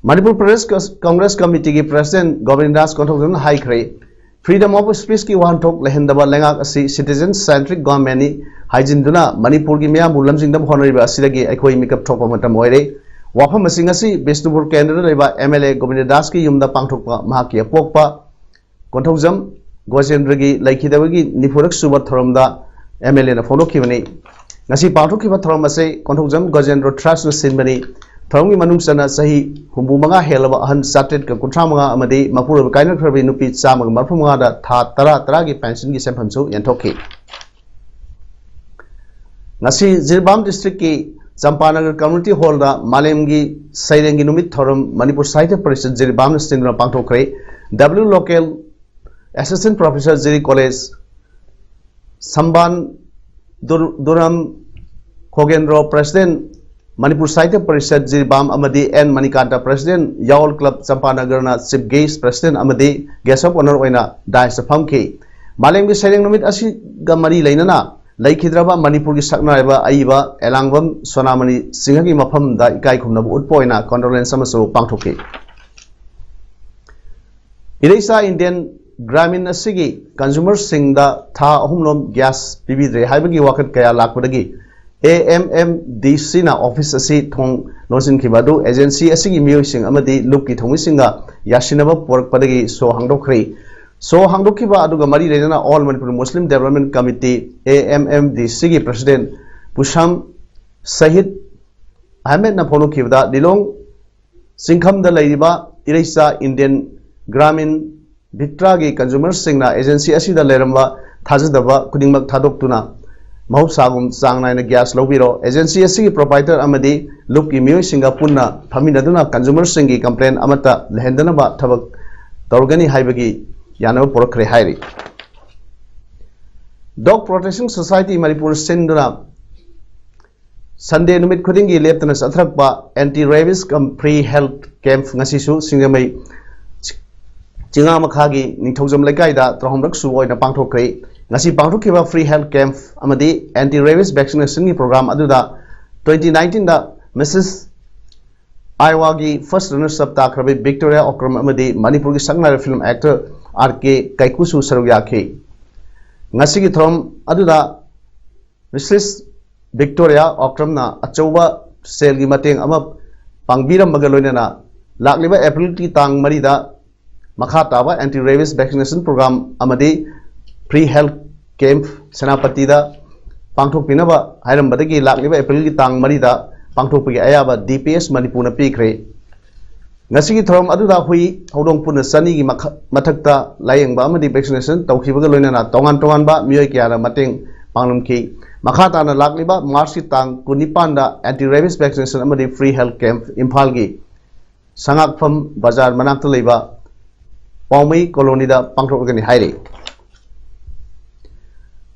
ꯃꯅꯤꯄꯨꯔ ꯄ꯭ꯔꯗꯦꯁ ꯀ-, ꯀꯪꯒ꯭ꯔꯦꯁ ꯀꯃꯤꯇꯤꯒꯤ President ꯒꯣꯕꯤꯟꯗ ꯗꯥꯁ ꯀꯣꯟꯊꯧꯖꯝꯅ ꯍꯥꯏꯈ꯭ꯔꯦ, Freedom of Speech ꯀꯤ ꯋꯥꯍꯟꯊꯣꯛ ꯂꯩꯍꯟꯗꯕ ꯂꯩꯉꯥꯛ ꯑꯁꯤ citizen centric government ꯅꯤ ꯍꯥꯏꯖꯤꯟꯗꯨꯅ ꯃꯅꯤꯄꯨꯔꯒꯤ ꯃꯤꯌꯥꯝꯕꯨ ꯂꯝꯖꯤꯡꯅꯕ ꯍꯣꯠꯅꯔꯤꯕ ꯑꯁꯤꯗꯒꯤ ꯑꯩꯈꯣꯏ ꯃꯤꯀꯞ ꯊꯣꯛꯄ ꯃꯇꯝ ꯑꯣꯏꯔꯦ꯫ ꯋꯥꯐꯝ ꯑꯁꯤ ꯉꯁꯤ ꯕꯤꯁꯅꯨꯄꯨꯔ ꯀꯦꯟꯗ꯭ꯔꯗ ꯂꯩꯕ M L A ꯒꯣꯕꯤꯟꯗ ꯗꯥꯁꯀꯤ ꯌꯨꯝꯗ ꯄꯥꯡꯊꯣꯛꯄ ꯃꯍꯥꯛꯀꯤ ꯑꯄꯣꯛꯄ ꯀꯣꯟꯊꯧꯖꯝ ꯒꯣꯖꯦꯟꯗ꯭ꯔꯒꯤ ꯂꯩꯈꯤꯗꯕꯒꯤ ꯅꯤꯐꯨꯔꯛ ꯁꯨꯕ ꯊꯧꯔꯝꯗ M L A ꯅ ꯐꯣꯡꯗꯣꯛꯈꯤꯕꯅꯤ꯫ ꯉꯁꯤ ꯄꯥꯡꯊꯣꯛꯈꯤꯕ ꯊꯧꯔꯝ ꯑꯁꯤ ꯀꯣꯟꯊꯧꯖꯝ ꯒꯣꯖꯦꯟꯗ꯭ꯔ Trust ꯅ ꯁꯤꯟꯕꯅꯤ꯫ ꯊꯧꯔꯝꯒꯤ ꯃꯅꯨꯡ ꯆꯟꯅ ꯆꯍꯤ ꯍꯨꯝꯐꯨ ꯃꯉꯥ ꯍꯦꯜꯂꯕ ꯑꯍꯟ ꯆꯥꯇ꯭ꯔꯦꯠꯀ ꯀꯨꯟꯊ꯭ꯔꯥ ꯃꯉꯥ ꯑꯃꯗꯤ ꯃꯄꯨꯔꯣꯏꯕ ꯀꯥꯏꯅꯈ꯭ꯔꯕꯤ ꯅꯨꯄꯤ ꯆꯥꯝꯃꯒ ꯃꯔꯤꯐꯨ ꯃꯉꯥꯗ ꯊꯥ ꯇꯔꯥ ꯇꯔꯥꯒꯤ pension ꯒꯤ ꯁꯦꯟꯐꯝꯁꯨ ꯌꯦꯟꯊꯣꯛꯈꯤ꯫ ꯉꯁꯤ ꯖꯤꯔꯤꯕꯥꯝ district ꯀꯤ ꯆꯝꯄꯥꯅꯒꯔ Community Hall ꯗ ꯃꯥꯂꯦꯝꯒꯤ ꯁꯩꯔꯦꯡꯒꯤ ꯅꯨꯃꯤꯠ ꯊꯧꯔꯝ ꯃꯅꯤꯄꯨꯔ ꯁꯥꯍꯤꯇ꯭ꯌ ꯄꯔꯤꯁꯠ ꯖꯤꯔꯤꯕꯥꯝꯅ ꯁꯤꯟꯗꯨꯅ ꯄꯥꯡꯊꯣꯛꯈ꯭ꯔꯦ꯫ W Lokel, Assistant Professor, ꯖꯤꯔꯤ College, ꯁꯝꯕꯥꯟ ꯗꯨꯔ-, ꯗꯨꯔꯝ ꯈꯣꯒꯦꯟꯗ꯭ꯔꯣ, President, ꯃꯅꯤꯄꯨꯔ ꯁꯥꯍꯤꯇ꯭ꯌ ꯄꯔꯤꯁꯠ ꯖꯤꯔꯤꯕꯥꯝ ꯑꯃꯗꯤ N Manikanta, President, Yaol Club ꯆꯝꯄꯥꯅꯒꯔꯅ Chief Guest, President ꯑꯃꯗꯤ Guest of Honour ꯑꯣꯏꯅ dais ꯇ ꯐꯝꯈꯤ꯫ ꯃꯥꯂꯦꯝꯒꯤ ꯁꯩꯔꯦꯡ ꯅꯨꯃꯤꯠ ꯑꯁꯤꯒ ꯃꯔꯤ ꯂꯩꯅꯅ ꯂꯩꯈꯤꯗ꯭ꯔꯕ ꯃꯅꯤꯄꯨꯔꯒꯤ ꯁꯛꯅꯥꯏꯔꯕ ꯑꯏꯕ ꯑꯦꯂꯥꯡꯕꯝ ꯁꯣꯅꯥꯃꯅꯤ ꯁꯤꯡꯍꯒꯤ ꯃꯐꯝꯗ ꯏꯀꯥꯏ ꯈꯨꯝꯅꯕ ꯎꯠꯄ ꯑꯣꯏꯅ condolence ꯑꯃꯁꯨ ꯄꯥꯡꯊꯣꯛꯈꯤ꯫ ꯏꯔꯩꯆꯥ Indian Gramin ꯑꯁꯤꯒꯤ consumer ꯁꯤꯡꯗ ꯊꯥ ꯑꯍꯨꯝꯂꯣꯝ gas ꯄꯤꯕꯤꯗ꯭ꯔꯦ ꯍꯥꯏꯕꯒꯤ ꯋꯥꯀꯠ ꯀꯌꯥ ꯂꯥꯛꯄꯗꯒꯤ A M M D C ꯅ office ꯑꯁꯤ ꯊꯣꯡ ꯂꯣꯟꯁꯤꯟꯈꯤꯕ ꯑꯗꯨ agency ꯑꯁꯤꯒꯤ ꯃꯤꯑꯣꯏꯁꯤꯡ ꯑꯃꯗꯤ ꯂꯨꯞꯀꯤ ꯊꯧꯃꯤꯁꯤꯡꯒ ꯌꯥꯁꯤꯟꯅꯕ ꯄꯨꯔꯛꯄꯗꯒꯤ show ꯍꯥꯡꯗꯣꯛꯈ꯭ꯔꯦ꯫ Show ꯍꯥꯡꯗꯣꯛꯈꯤꯕ ꯑꯗꯨꯒ ꯃꯔꯤ ꯂꯩꯅꯅ All Manipur Muslim Development Committee, A M M D C ꯒꯤ President ꯄꯨꯁꯥꯝ ꯁꯍꯤꯗ ꯑꯍꯃꯦꯗꯅ ꯐꯣꯡꯗꯣꯛꯈꯤꯕꯗ, ꯂꯤꯂꯣꯡ ꯆꯤꯡꯈꯝꯗ ꯂꯩꯔꯤꯕ ꯏꯔꯩꯆꯥ Indian Gramin ꯕꯤꯇ꯭ꯔꯥꯒꯤ consumer ꯁꯤꯡꯅ agency ꯑꯁꯤꯗ ꯂꯩꯔꯝꯕ ꯊꯥꯖꯗꯕ ꯈꯨꯗꯤꯡꯃꯛ ꯊꯥꯗꯣꯛꯇꯨꯅ ꯃꯍꯧꯁꯥꯒꯨꯝ ꯆꯥꯡ ꯅꯥꯏꯅ gas ꯂꯧꯕꯤꯔꯣ꯫ Agency ꯑꯁꯤꯒꯤ proprietor ꯑꯃꯗꯤ ꯂꯨꯞꯀꯤ ꯃꯤꯑꯣꯏꯁꯤꯡꯒ ꯄꯨꯟꯅ ꯐꯝꯃꯤꯟꯅꯗꯨꯅ consumer ꯁꯤꯡꯒꯤ complaint ꯑꯃꯠꯇ ꯂꯩꯍꯟꯗꯅꯕ ꯊꯕꯛ ꯇꯧꯔꯒꯅꯤ ꯍꯥꯏꯕꯒꯤ ꯌꯥꯅꯕ ꯄꯨꯔꯛꯈ꯭ꯔꯦ ꯍꯥꯏꯔꯤ꯫ Dog Protection Society ꯃꯅꯤꯄꯨꯔ ꯁꯤꯟꯗꯨꯅ Sunday ꯅꯨꯃꯤꯠ ꯈꯨꯗꯤꯡꯒꯤ ꯂꯦꯞꯇꯅ ꯆꯠꯊꯔꯛꯄ Anti Rabies cum Free Health Camp ꯉꯁꯤꯁꯨ ꯁꯤꯡꯖꯃꯩ ꯆꯤꯉꯥ ꯃꯈꯥꯒꯤ ꯅꯤꯡꯊꯧꯖꯝ ꯂꯩꯀꯥꯏꯗ ꯇꯔꯥꯍꯨꯝꯂꯛ ꯁꯨꯕ ꯑꯣꯏꯅ ꯄꯥꯡꯊꯣꯛꯈ꯭ꯔꯦ꯫ ꯉꯁꯤ ꯄꯥꯡꯊꯣꯛꯈꯤꯕ Free Health Camp ꯑꯃꯗꯤ Anti Rabies Vaccination ꯒꯤ program ꯑꯗꯨꯗ twenty nineteen ꯗ Missus Iowa ꯒꯤ first runners up ꯇꯥꯈ꯭ꯔꯕ Victoria Okram ꯑꯃꯗꯤ ꯃꯅꯤꯄꯨꯔꯒꯤ ꯁꯛꯅꯥꯏꯔꯕ film actor R K ꯀꯥꯏꯀꯨꯁꯨ ꯁꯔꯨꯛ ꯌꯥꯈꯤ꯫ ꯉꯁꯤꯒꯤ ꯊꯧꯔꯝ ꯑꯗꯨꯗ Missus Victoria Okram ꯅ ꯑꯆꯧꯕ ꯁꯦꯜꯒꯤ ꯃꯇꯦꯡ ꯑꯃ ꯄꯥꯡꯕꯤꯔꯝꯕꯒ ꯂꯣꯏꯅꯅ ꯂꯥꯛꯂꯤꯕ April ꯒꯤ ꯇꯥꯡ ꯃꯔꯤꯗ ꯃꯈꯥ ꯇꯥꯕ Anti Rabies Vaccination Program ꯑꯃꯗꯤ Free Health Camp ꯁꯦꯅꯥꯄꯇꯤꯗ ꯄꯥꯡꯊꯣꯛꯄꯤꯅꯕ ꯍꯥꯏꯔꯝꯕꯗꯒꯤ ꯂꯥꯛꯂꯤꯕ April ꯒꯤ ꯇꯥꯡ ꯃꯔꯤꯗ ꯄꯥꯡꯊꯣꯛꯄꯒꯤ ꯑꯌꯥꯕ D P S ꯃꯅꯤꯄꯨꯔꯅ ꯄꯤꯈ꯭ꯔꯦ꯫ ꯉꯁꯤꯒꯤ ꯊꯧꯔꯝ ꯑꯗꯨꯗ ꯍꯨꯏ ꯍꯧꯗꯣꯡ ꯄꯨꯟꯅ ꯆꯅꯤꯒꯤ ꯃꯈ-, ꯃꯊꯛꯇ ꯂꯥꯌꯦꯡꯕ ꯑꯃꯗꯤ vaccination ꯇꯧꯈꯤꯕꯒ ꯂꯣꯏꯅꯅ ꯇꯣꯉꯥꯟ ꯇꯣꯉꯥꯟꯕ ꯃꯤꯑꯣꯏ ꯀꯌꯥꯅ ꯃꯇꯦꯡ ꯄꯥꯡꯂꯝꯈꯤ꯫ ꯃꯈꯥ ꯇꯥꯅ ꯂꯥꯛꯂꯤꯕ March ꯀꯤ ꯇꯥꯡ ꯀꯨꯟꯅꯤꯄꯥꯟꯗ Anti Rabies Vaccination ꯑꯃꯗꯤ Free Health Camp ꯏꯝꯐꯥꯜꯒꯤ ꯁꯉꯥꯛꯐꯝ ꯕꯖꯥꯔ ꯃꯅꯥꯛꯇ ꯂꯩꯕ ꯄꯥꯎꯃꯩ ꯀꯣꯂꯣꯅꯤꯗ ꯄꯥꯡꯊꯣꯛꯂꯒꯅꯤ ꯍꯥꯏꯔꯤ꯫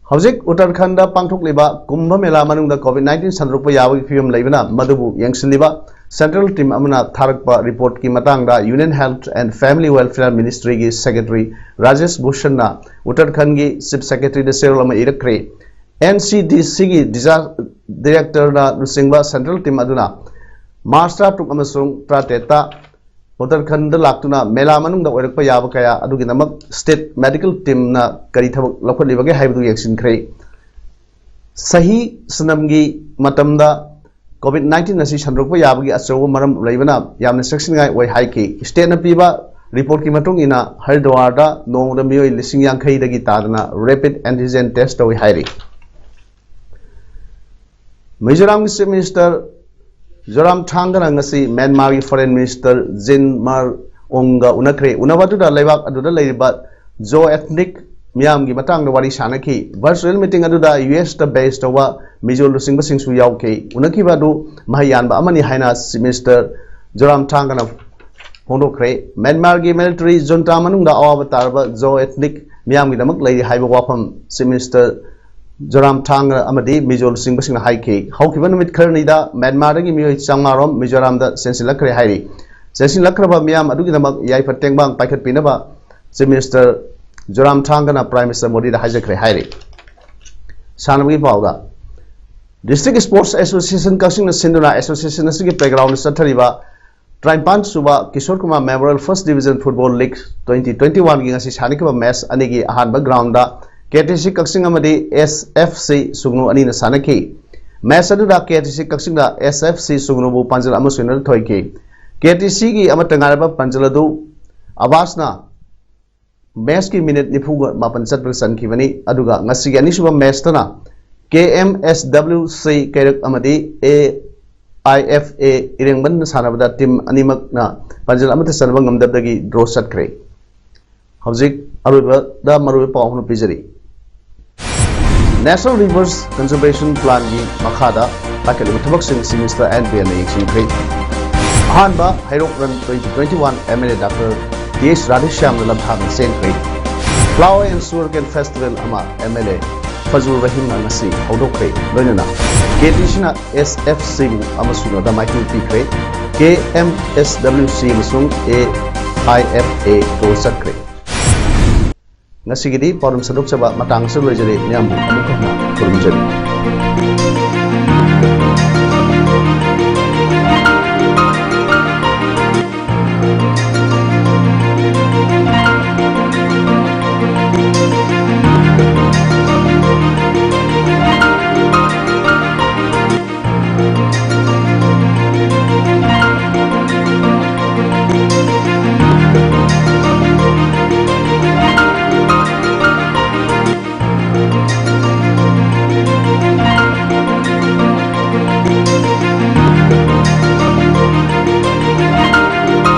ꯍꯧꯖꯤꯛ ꯎꯠꯇꯔꯈꯟꯗ ꯄꯥꯡꯊꯣꯛꯂꯤꯕ ꯀꯨꯝꯚ ꯃꯦꯂꯥ ꯃꯅꯨꯡꯗ COVID nineteen ꯁꯟꯗꯣꯔꯛꯄ ꯌꯥꯕꯒꯤ ꯐꯤꯕꯝ ꯂꯩꯕꯅ ꯃꯗꯨꯕꯨ ꯌꯦꯡꯁꯤꯜꯂꯤꯕ central team ꯑꯃꯅ ꯊꯥꯔꯛꯄ report ꯀꯤ ꯃꯇꯥꯡꯗ Union Health and Family Welfare Ministry ꯒꯤ Secretary ꯔꯥꯖꯦꯁ ꯚꯨꯁꯟꯅ ꯎꯠꯇꯔꯈꯟꯒꯤ Chief Secretary ꯗ ꯆꯦꯔꯣꯜ ꯑꯃ ꯏꯔꯛꯈ꯭ꯔꯦ꯫ N C D C ꯒꯤ ꯗꯤꯖꯥ-, director ꯅ ꯂꯨꯆꯤꯡꯕ central team ꯑꯗꯨꯅ March ꯇꯔꯥꯇꯔꯨꯛ ꯑꯃꯁꯨꯡ ꯇꯔꯥꯇꯔꯦꯠꯇ ꯎꯠꯇꯔꯈꯟꯗ ꯂꯥꯛꯇꯨꯅ ꯃꯦꯂꯥ ꯃꯅꯨꯡꯗ ꯑꯣꯏꯔꯛꯄ ꯌꯥꯕ ꯀꯌꯥ ꯑꯗꯨꯒꯤꯗꯃꯛ state medical team ꯅ ꯀꯔꯤ ꯊꯕꯛ ꯂꯧꯈꯠꯂꯤꯕꯒꯦ ꯍꯥꯏꯕꯗꯨ ꯌꯦꯡꯁꯤꯟꯈ꯭ꯔꯦ꯫ ꯁꯍꯤ ꯁꯅꯝꯒꯤ ꯃꯇꯝꯗ COVID nineteen ꯑꯁꯤ ꯁꯟꯗꯣꯔꯛꯄ ꯌꯥꯕꯒꯤ ꯑꯆꯧꯕ ꯃꯔꯝ ꯂꯩꯕꯅ ꯌꯥꯝꯅ ꯆꯦꯛꯁꯤꯟꯅꯤꯡꯉꯥꯏ ꯑꯣꯏ ꯍꯥꯏꯈꯤ꯫ State ꯅ ꯄꯤꯕ report ꯀꯤ ꯃꯇꯨꯡ ꯏꯟꯅ ꯍꯔꯤꯗ꯭ꯋꯥꯔꯗ ꯅꯣꯡꯃꯗ ꯃꯤꯑꯣꯏ ꯂꯤꯁꯤꯡ ꯌꯥꯡꯈꯩꯗꯒꯤ ꯇꯥꯗꯅ rapid antigen test ꯇꯧꯏ ꯍꯥꯏꯔꯤ꯫ ꯃꯤꯖꯣꯔꯥꯝꯒꯤ Chief Minister ꯖꯣꯔꯥꯝꯊꯥꯡꯒꯅ ꯉꯁꯤ ꯃ꯭ꯌꯥꯟꯃꯥꯔꯒꯤ Foreign Minister ꯖꯤꯟ ꯃꯥꯔ ꯑꯣꯡꯒ ꯎꯅꯈ꯭ꯔꯦ꯫ ꯎꯅꯕ ꯑꯗꯨꯗ ꯂꯩꯕꯥꯛ ꯑꯗꯨꯗ ꯂꯩꯔꯤꯕ Zo ethnic ꯃꯤꯌꯥꯝꯒꯤ ꯃꯇꯥꯡꯗ ꯋꯥꯔꯤ ꯁꯥꯟꯅꯈꯤ꯫ Virtual meeting ꯑꯗꯨꯗ U S ꯇ base ꯇꯧꯕ ꯃꯤꯖꯣ ꯂꯨꯆꯤꯡꯕꯁꯤꯡꯁꯨ ꯌꯥꯎꯈꯤ꯫ ꯎꯅꯈꯤꯕ ꯑꯗꯨ ꯃꯍꯩ ꯌꯥꯟꯕ ꯑꯃꯅꯤ ꯍꯥꯏꯅ Chief Minister ꯖꯣꯔꯥꯝꯊꯥꯡꯒꯅ ꯐꯣꯡꯗꯣꯛꯈ꯭ꯔꯦ꯫ ꯃ꯭ꯌꯥꯟꯃꯥꯔꯒꯤ military junta ꯃꯅꯨꯡꯗ ꯑꯋꯥꯕ ꯇꯥꯔꯕ Zo ethnic ꯃꯤꯌꯥꯝꯒꯤꯗꯃꯛ ꯂꯩꯔꯤ ꯍꯥꯏꯕ ꯋꯥꯐꯝ Chief Minister Zoramthanga ꯑꯃꯗꯤ ꯃꯤꯖꯣ ꯂꯨꯆꯤꯡꯕꯁꯤꯡꯅ ꯍꯥꯏꯈꯤ꯫ ꯍꯧꯈꯤꯕ ꯅꯨꯃꯤꯠ ꯈꯔꯅꯤꯗ ꯃ꯭ꯌꯥꯟꯃꯥꯔꯗꯒꯤ ꯃꯤꯑꯣꯏ ꯆꯥꯝꯃꯉꯥ ꯔꯣꯝ ꯃꯤꯖꯣꯔꯥꯝꯗ ꯆꯦꯟꯁꯤꯜꯂꯛꯈ꯭ꯔꯦ ꯍꯥꯏꯔꯤ꯫ ꯆꯦꯟꯁꯤꯜꯂꯛꯈ꯭ꯔꯕ ꯃꯤꯌꯥꯝ ꯑꯗꯨꯒꯤꯗꯃꯛ ꯌꯥꯏꯐ ꯇꯦꯡꯕꯥꯡ ꯄꯥꯏꯈꯠꯄꯤꯅꯕ Chief Minister Zoramthangana Prime Minister ꯃꯣꯗꯤꯗ ꯍꯥꯏꯖꯈ꯭ꯔꯦ ꯍꯥꯏꯔꯤ꯫ ꯁꯥꯟꯅꯕꯒꯤ ꯄꯥꯎꯗ, District Sports Association ꯀꯛꯆꯤꯡꯅ ꯁꯤꯟꯗꯨꯅ association ꯑꯁꯤꯒꯤ playground ꯆꯠꯊꯔꯤꯕ ꯇꯔꯥꯅꯤꯄꯥꯟ ꯁꯨꯕ Kishore Kumar Memorial First Division Football League twenty twenty-one ꯒꯤ ꯉꯁꯤ ꯁꯥꯟꯅꯈꯤꯕ match ꯑꯅꯤꯒꯤ ꯑꯍꯥꯟꯕ ground ꯗ KTC ꯀꯛꯆꯤꯡ ꯑꯃꯗꯤ SFC ꯁꯨꯒꯅꯨ ꯑꯅꯤꯅ ꯁꯥꯟꯅꯈꯤ꯫ Match ꯑꯗꯨꯗ KTC ꯀꯛꯆꯤꯡꯅ SFC ꯁꯨꯒꯅꯨꯕꯨ ꯄꯥꯟꯖꯜ ꯑꯃ ꯁꯣꯏꯅꯗ ꯊꯣꯏꯈꯤ꯫ KTC ꯒꯤ ꯑꯃꯠꯇ ꯉꯥꯏꯔꯕ ꯄꯥꯟꯖꯜ ꯑꯗꯨ ꯑꯕꯥꯁꯅ match ꯀꯤ minute ꯅꯤꯐꯨ ꯃꯥꯄꯟ ꯆꯠꯄꯗ ꯆꯟꯈꯤꯕꯅꯤ꯫ ꯑꯗꯨꯒ ꯉꯁꯤꯒꯤ ꯑꯅꯤꯁꯨꯕ match ꯇꯅ KMSWC ꯀꯩꯔꯛ ꯑꯃꯗꯤ AIFA ꯏꯔꯦꯡꯕꯟꯅ ꯁꯥꯟꯅꯕꯗ team ꯑꯅꯤꯃꯛꯅ ꯄꯥꯟꯖꯜ ꯑꯃꯠꯇ ꯆꯟꯕ ꯉꯝꯗꯕꯗꯒꯤ draw ꯆꯠꯈ꯭ꯔꯦ꯫ ꯍꯧꯖꯤꯛ ꯑꯔꯣꯏꯕꯗ ꯃꯔꯨꯑꯣꯏꯕ ꯄꯥꯎ ꯑꯃ ꯄꯤꯖꯔꯤ꯫ National Rivers Conservation Plan ꯒꯤ ꯃꯈꯥꯗ ꯄꯥꯏꯈꯠꯂꯤꯕ ꯊꯕꯛꯁꯤꯡ Chief Minister ꯑꯦꯟ ꯕꯤꯔꯦꯟꯅ ꯌꯦꯡꯁꯤꯟꯈ꯭ꯔꯦ꯫ ꯑꯍꯥꯟꯕ ꯍꯩꯔꯣꯛ Run twenty twenty-one MLA Doctor T H ꯔꯥꯙꯦꯁ꯭ꯌꯥꯝꯅ ꯂꯝꯊꯥꯡꯗ ꯆꯦꯟꯈ꯭ꯔꯦ꯫ Flower and Sugarcane Festival ꯑꯃ MLA ꯐꯖꯨꯔ ꯔꯍꯤꯝꯅ ꯉꯁꯤ ꯍꯧꯗꯣꯛꯈ꯭ꯔꯦ꯫ ꯂꯣꯏꯅꯅ KTC ꯅ SFC ꯕꯨ ꯑꯃ ꯁꯣꯏꯅꯗ ꯃꯥꯏꯊꯤꯕ ꯄꯤꯈ꯭ꯔꯦ꯫ KMSWC ꯑꯃꯁꯨꯡ AIFA draw ꯆꯠꯈ꯭ꯔꯦ꯫ ꯉꯁꯤꯒꯤꯗꯤ ꯄꯥꯎꯗꯝ ꯁꯟꯗꯣꯛꯆꯕ ꯃꯇꯥꯡ ꯑꯁꯤꯗ ꯂꯣꯏꯖꯔꯦ꯫ ꯃꯤꯌꯥꯝꯕꯨ ꯑꯃꯨꯛ ꯍꯟꯅ ꯈꯨꯔꯨꯝꯖꯔꯤ꯫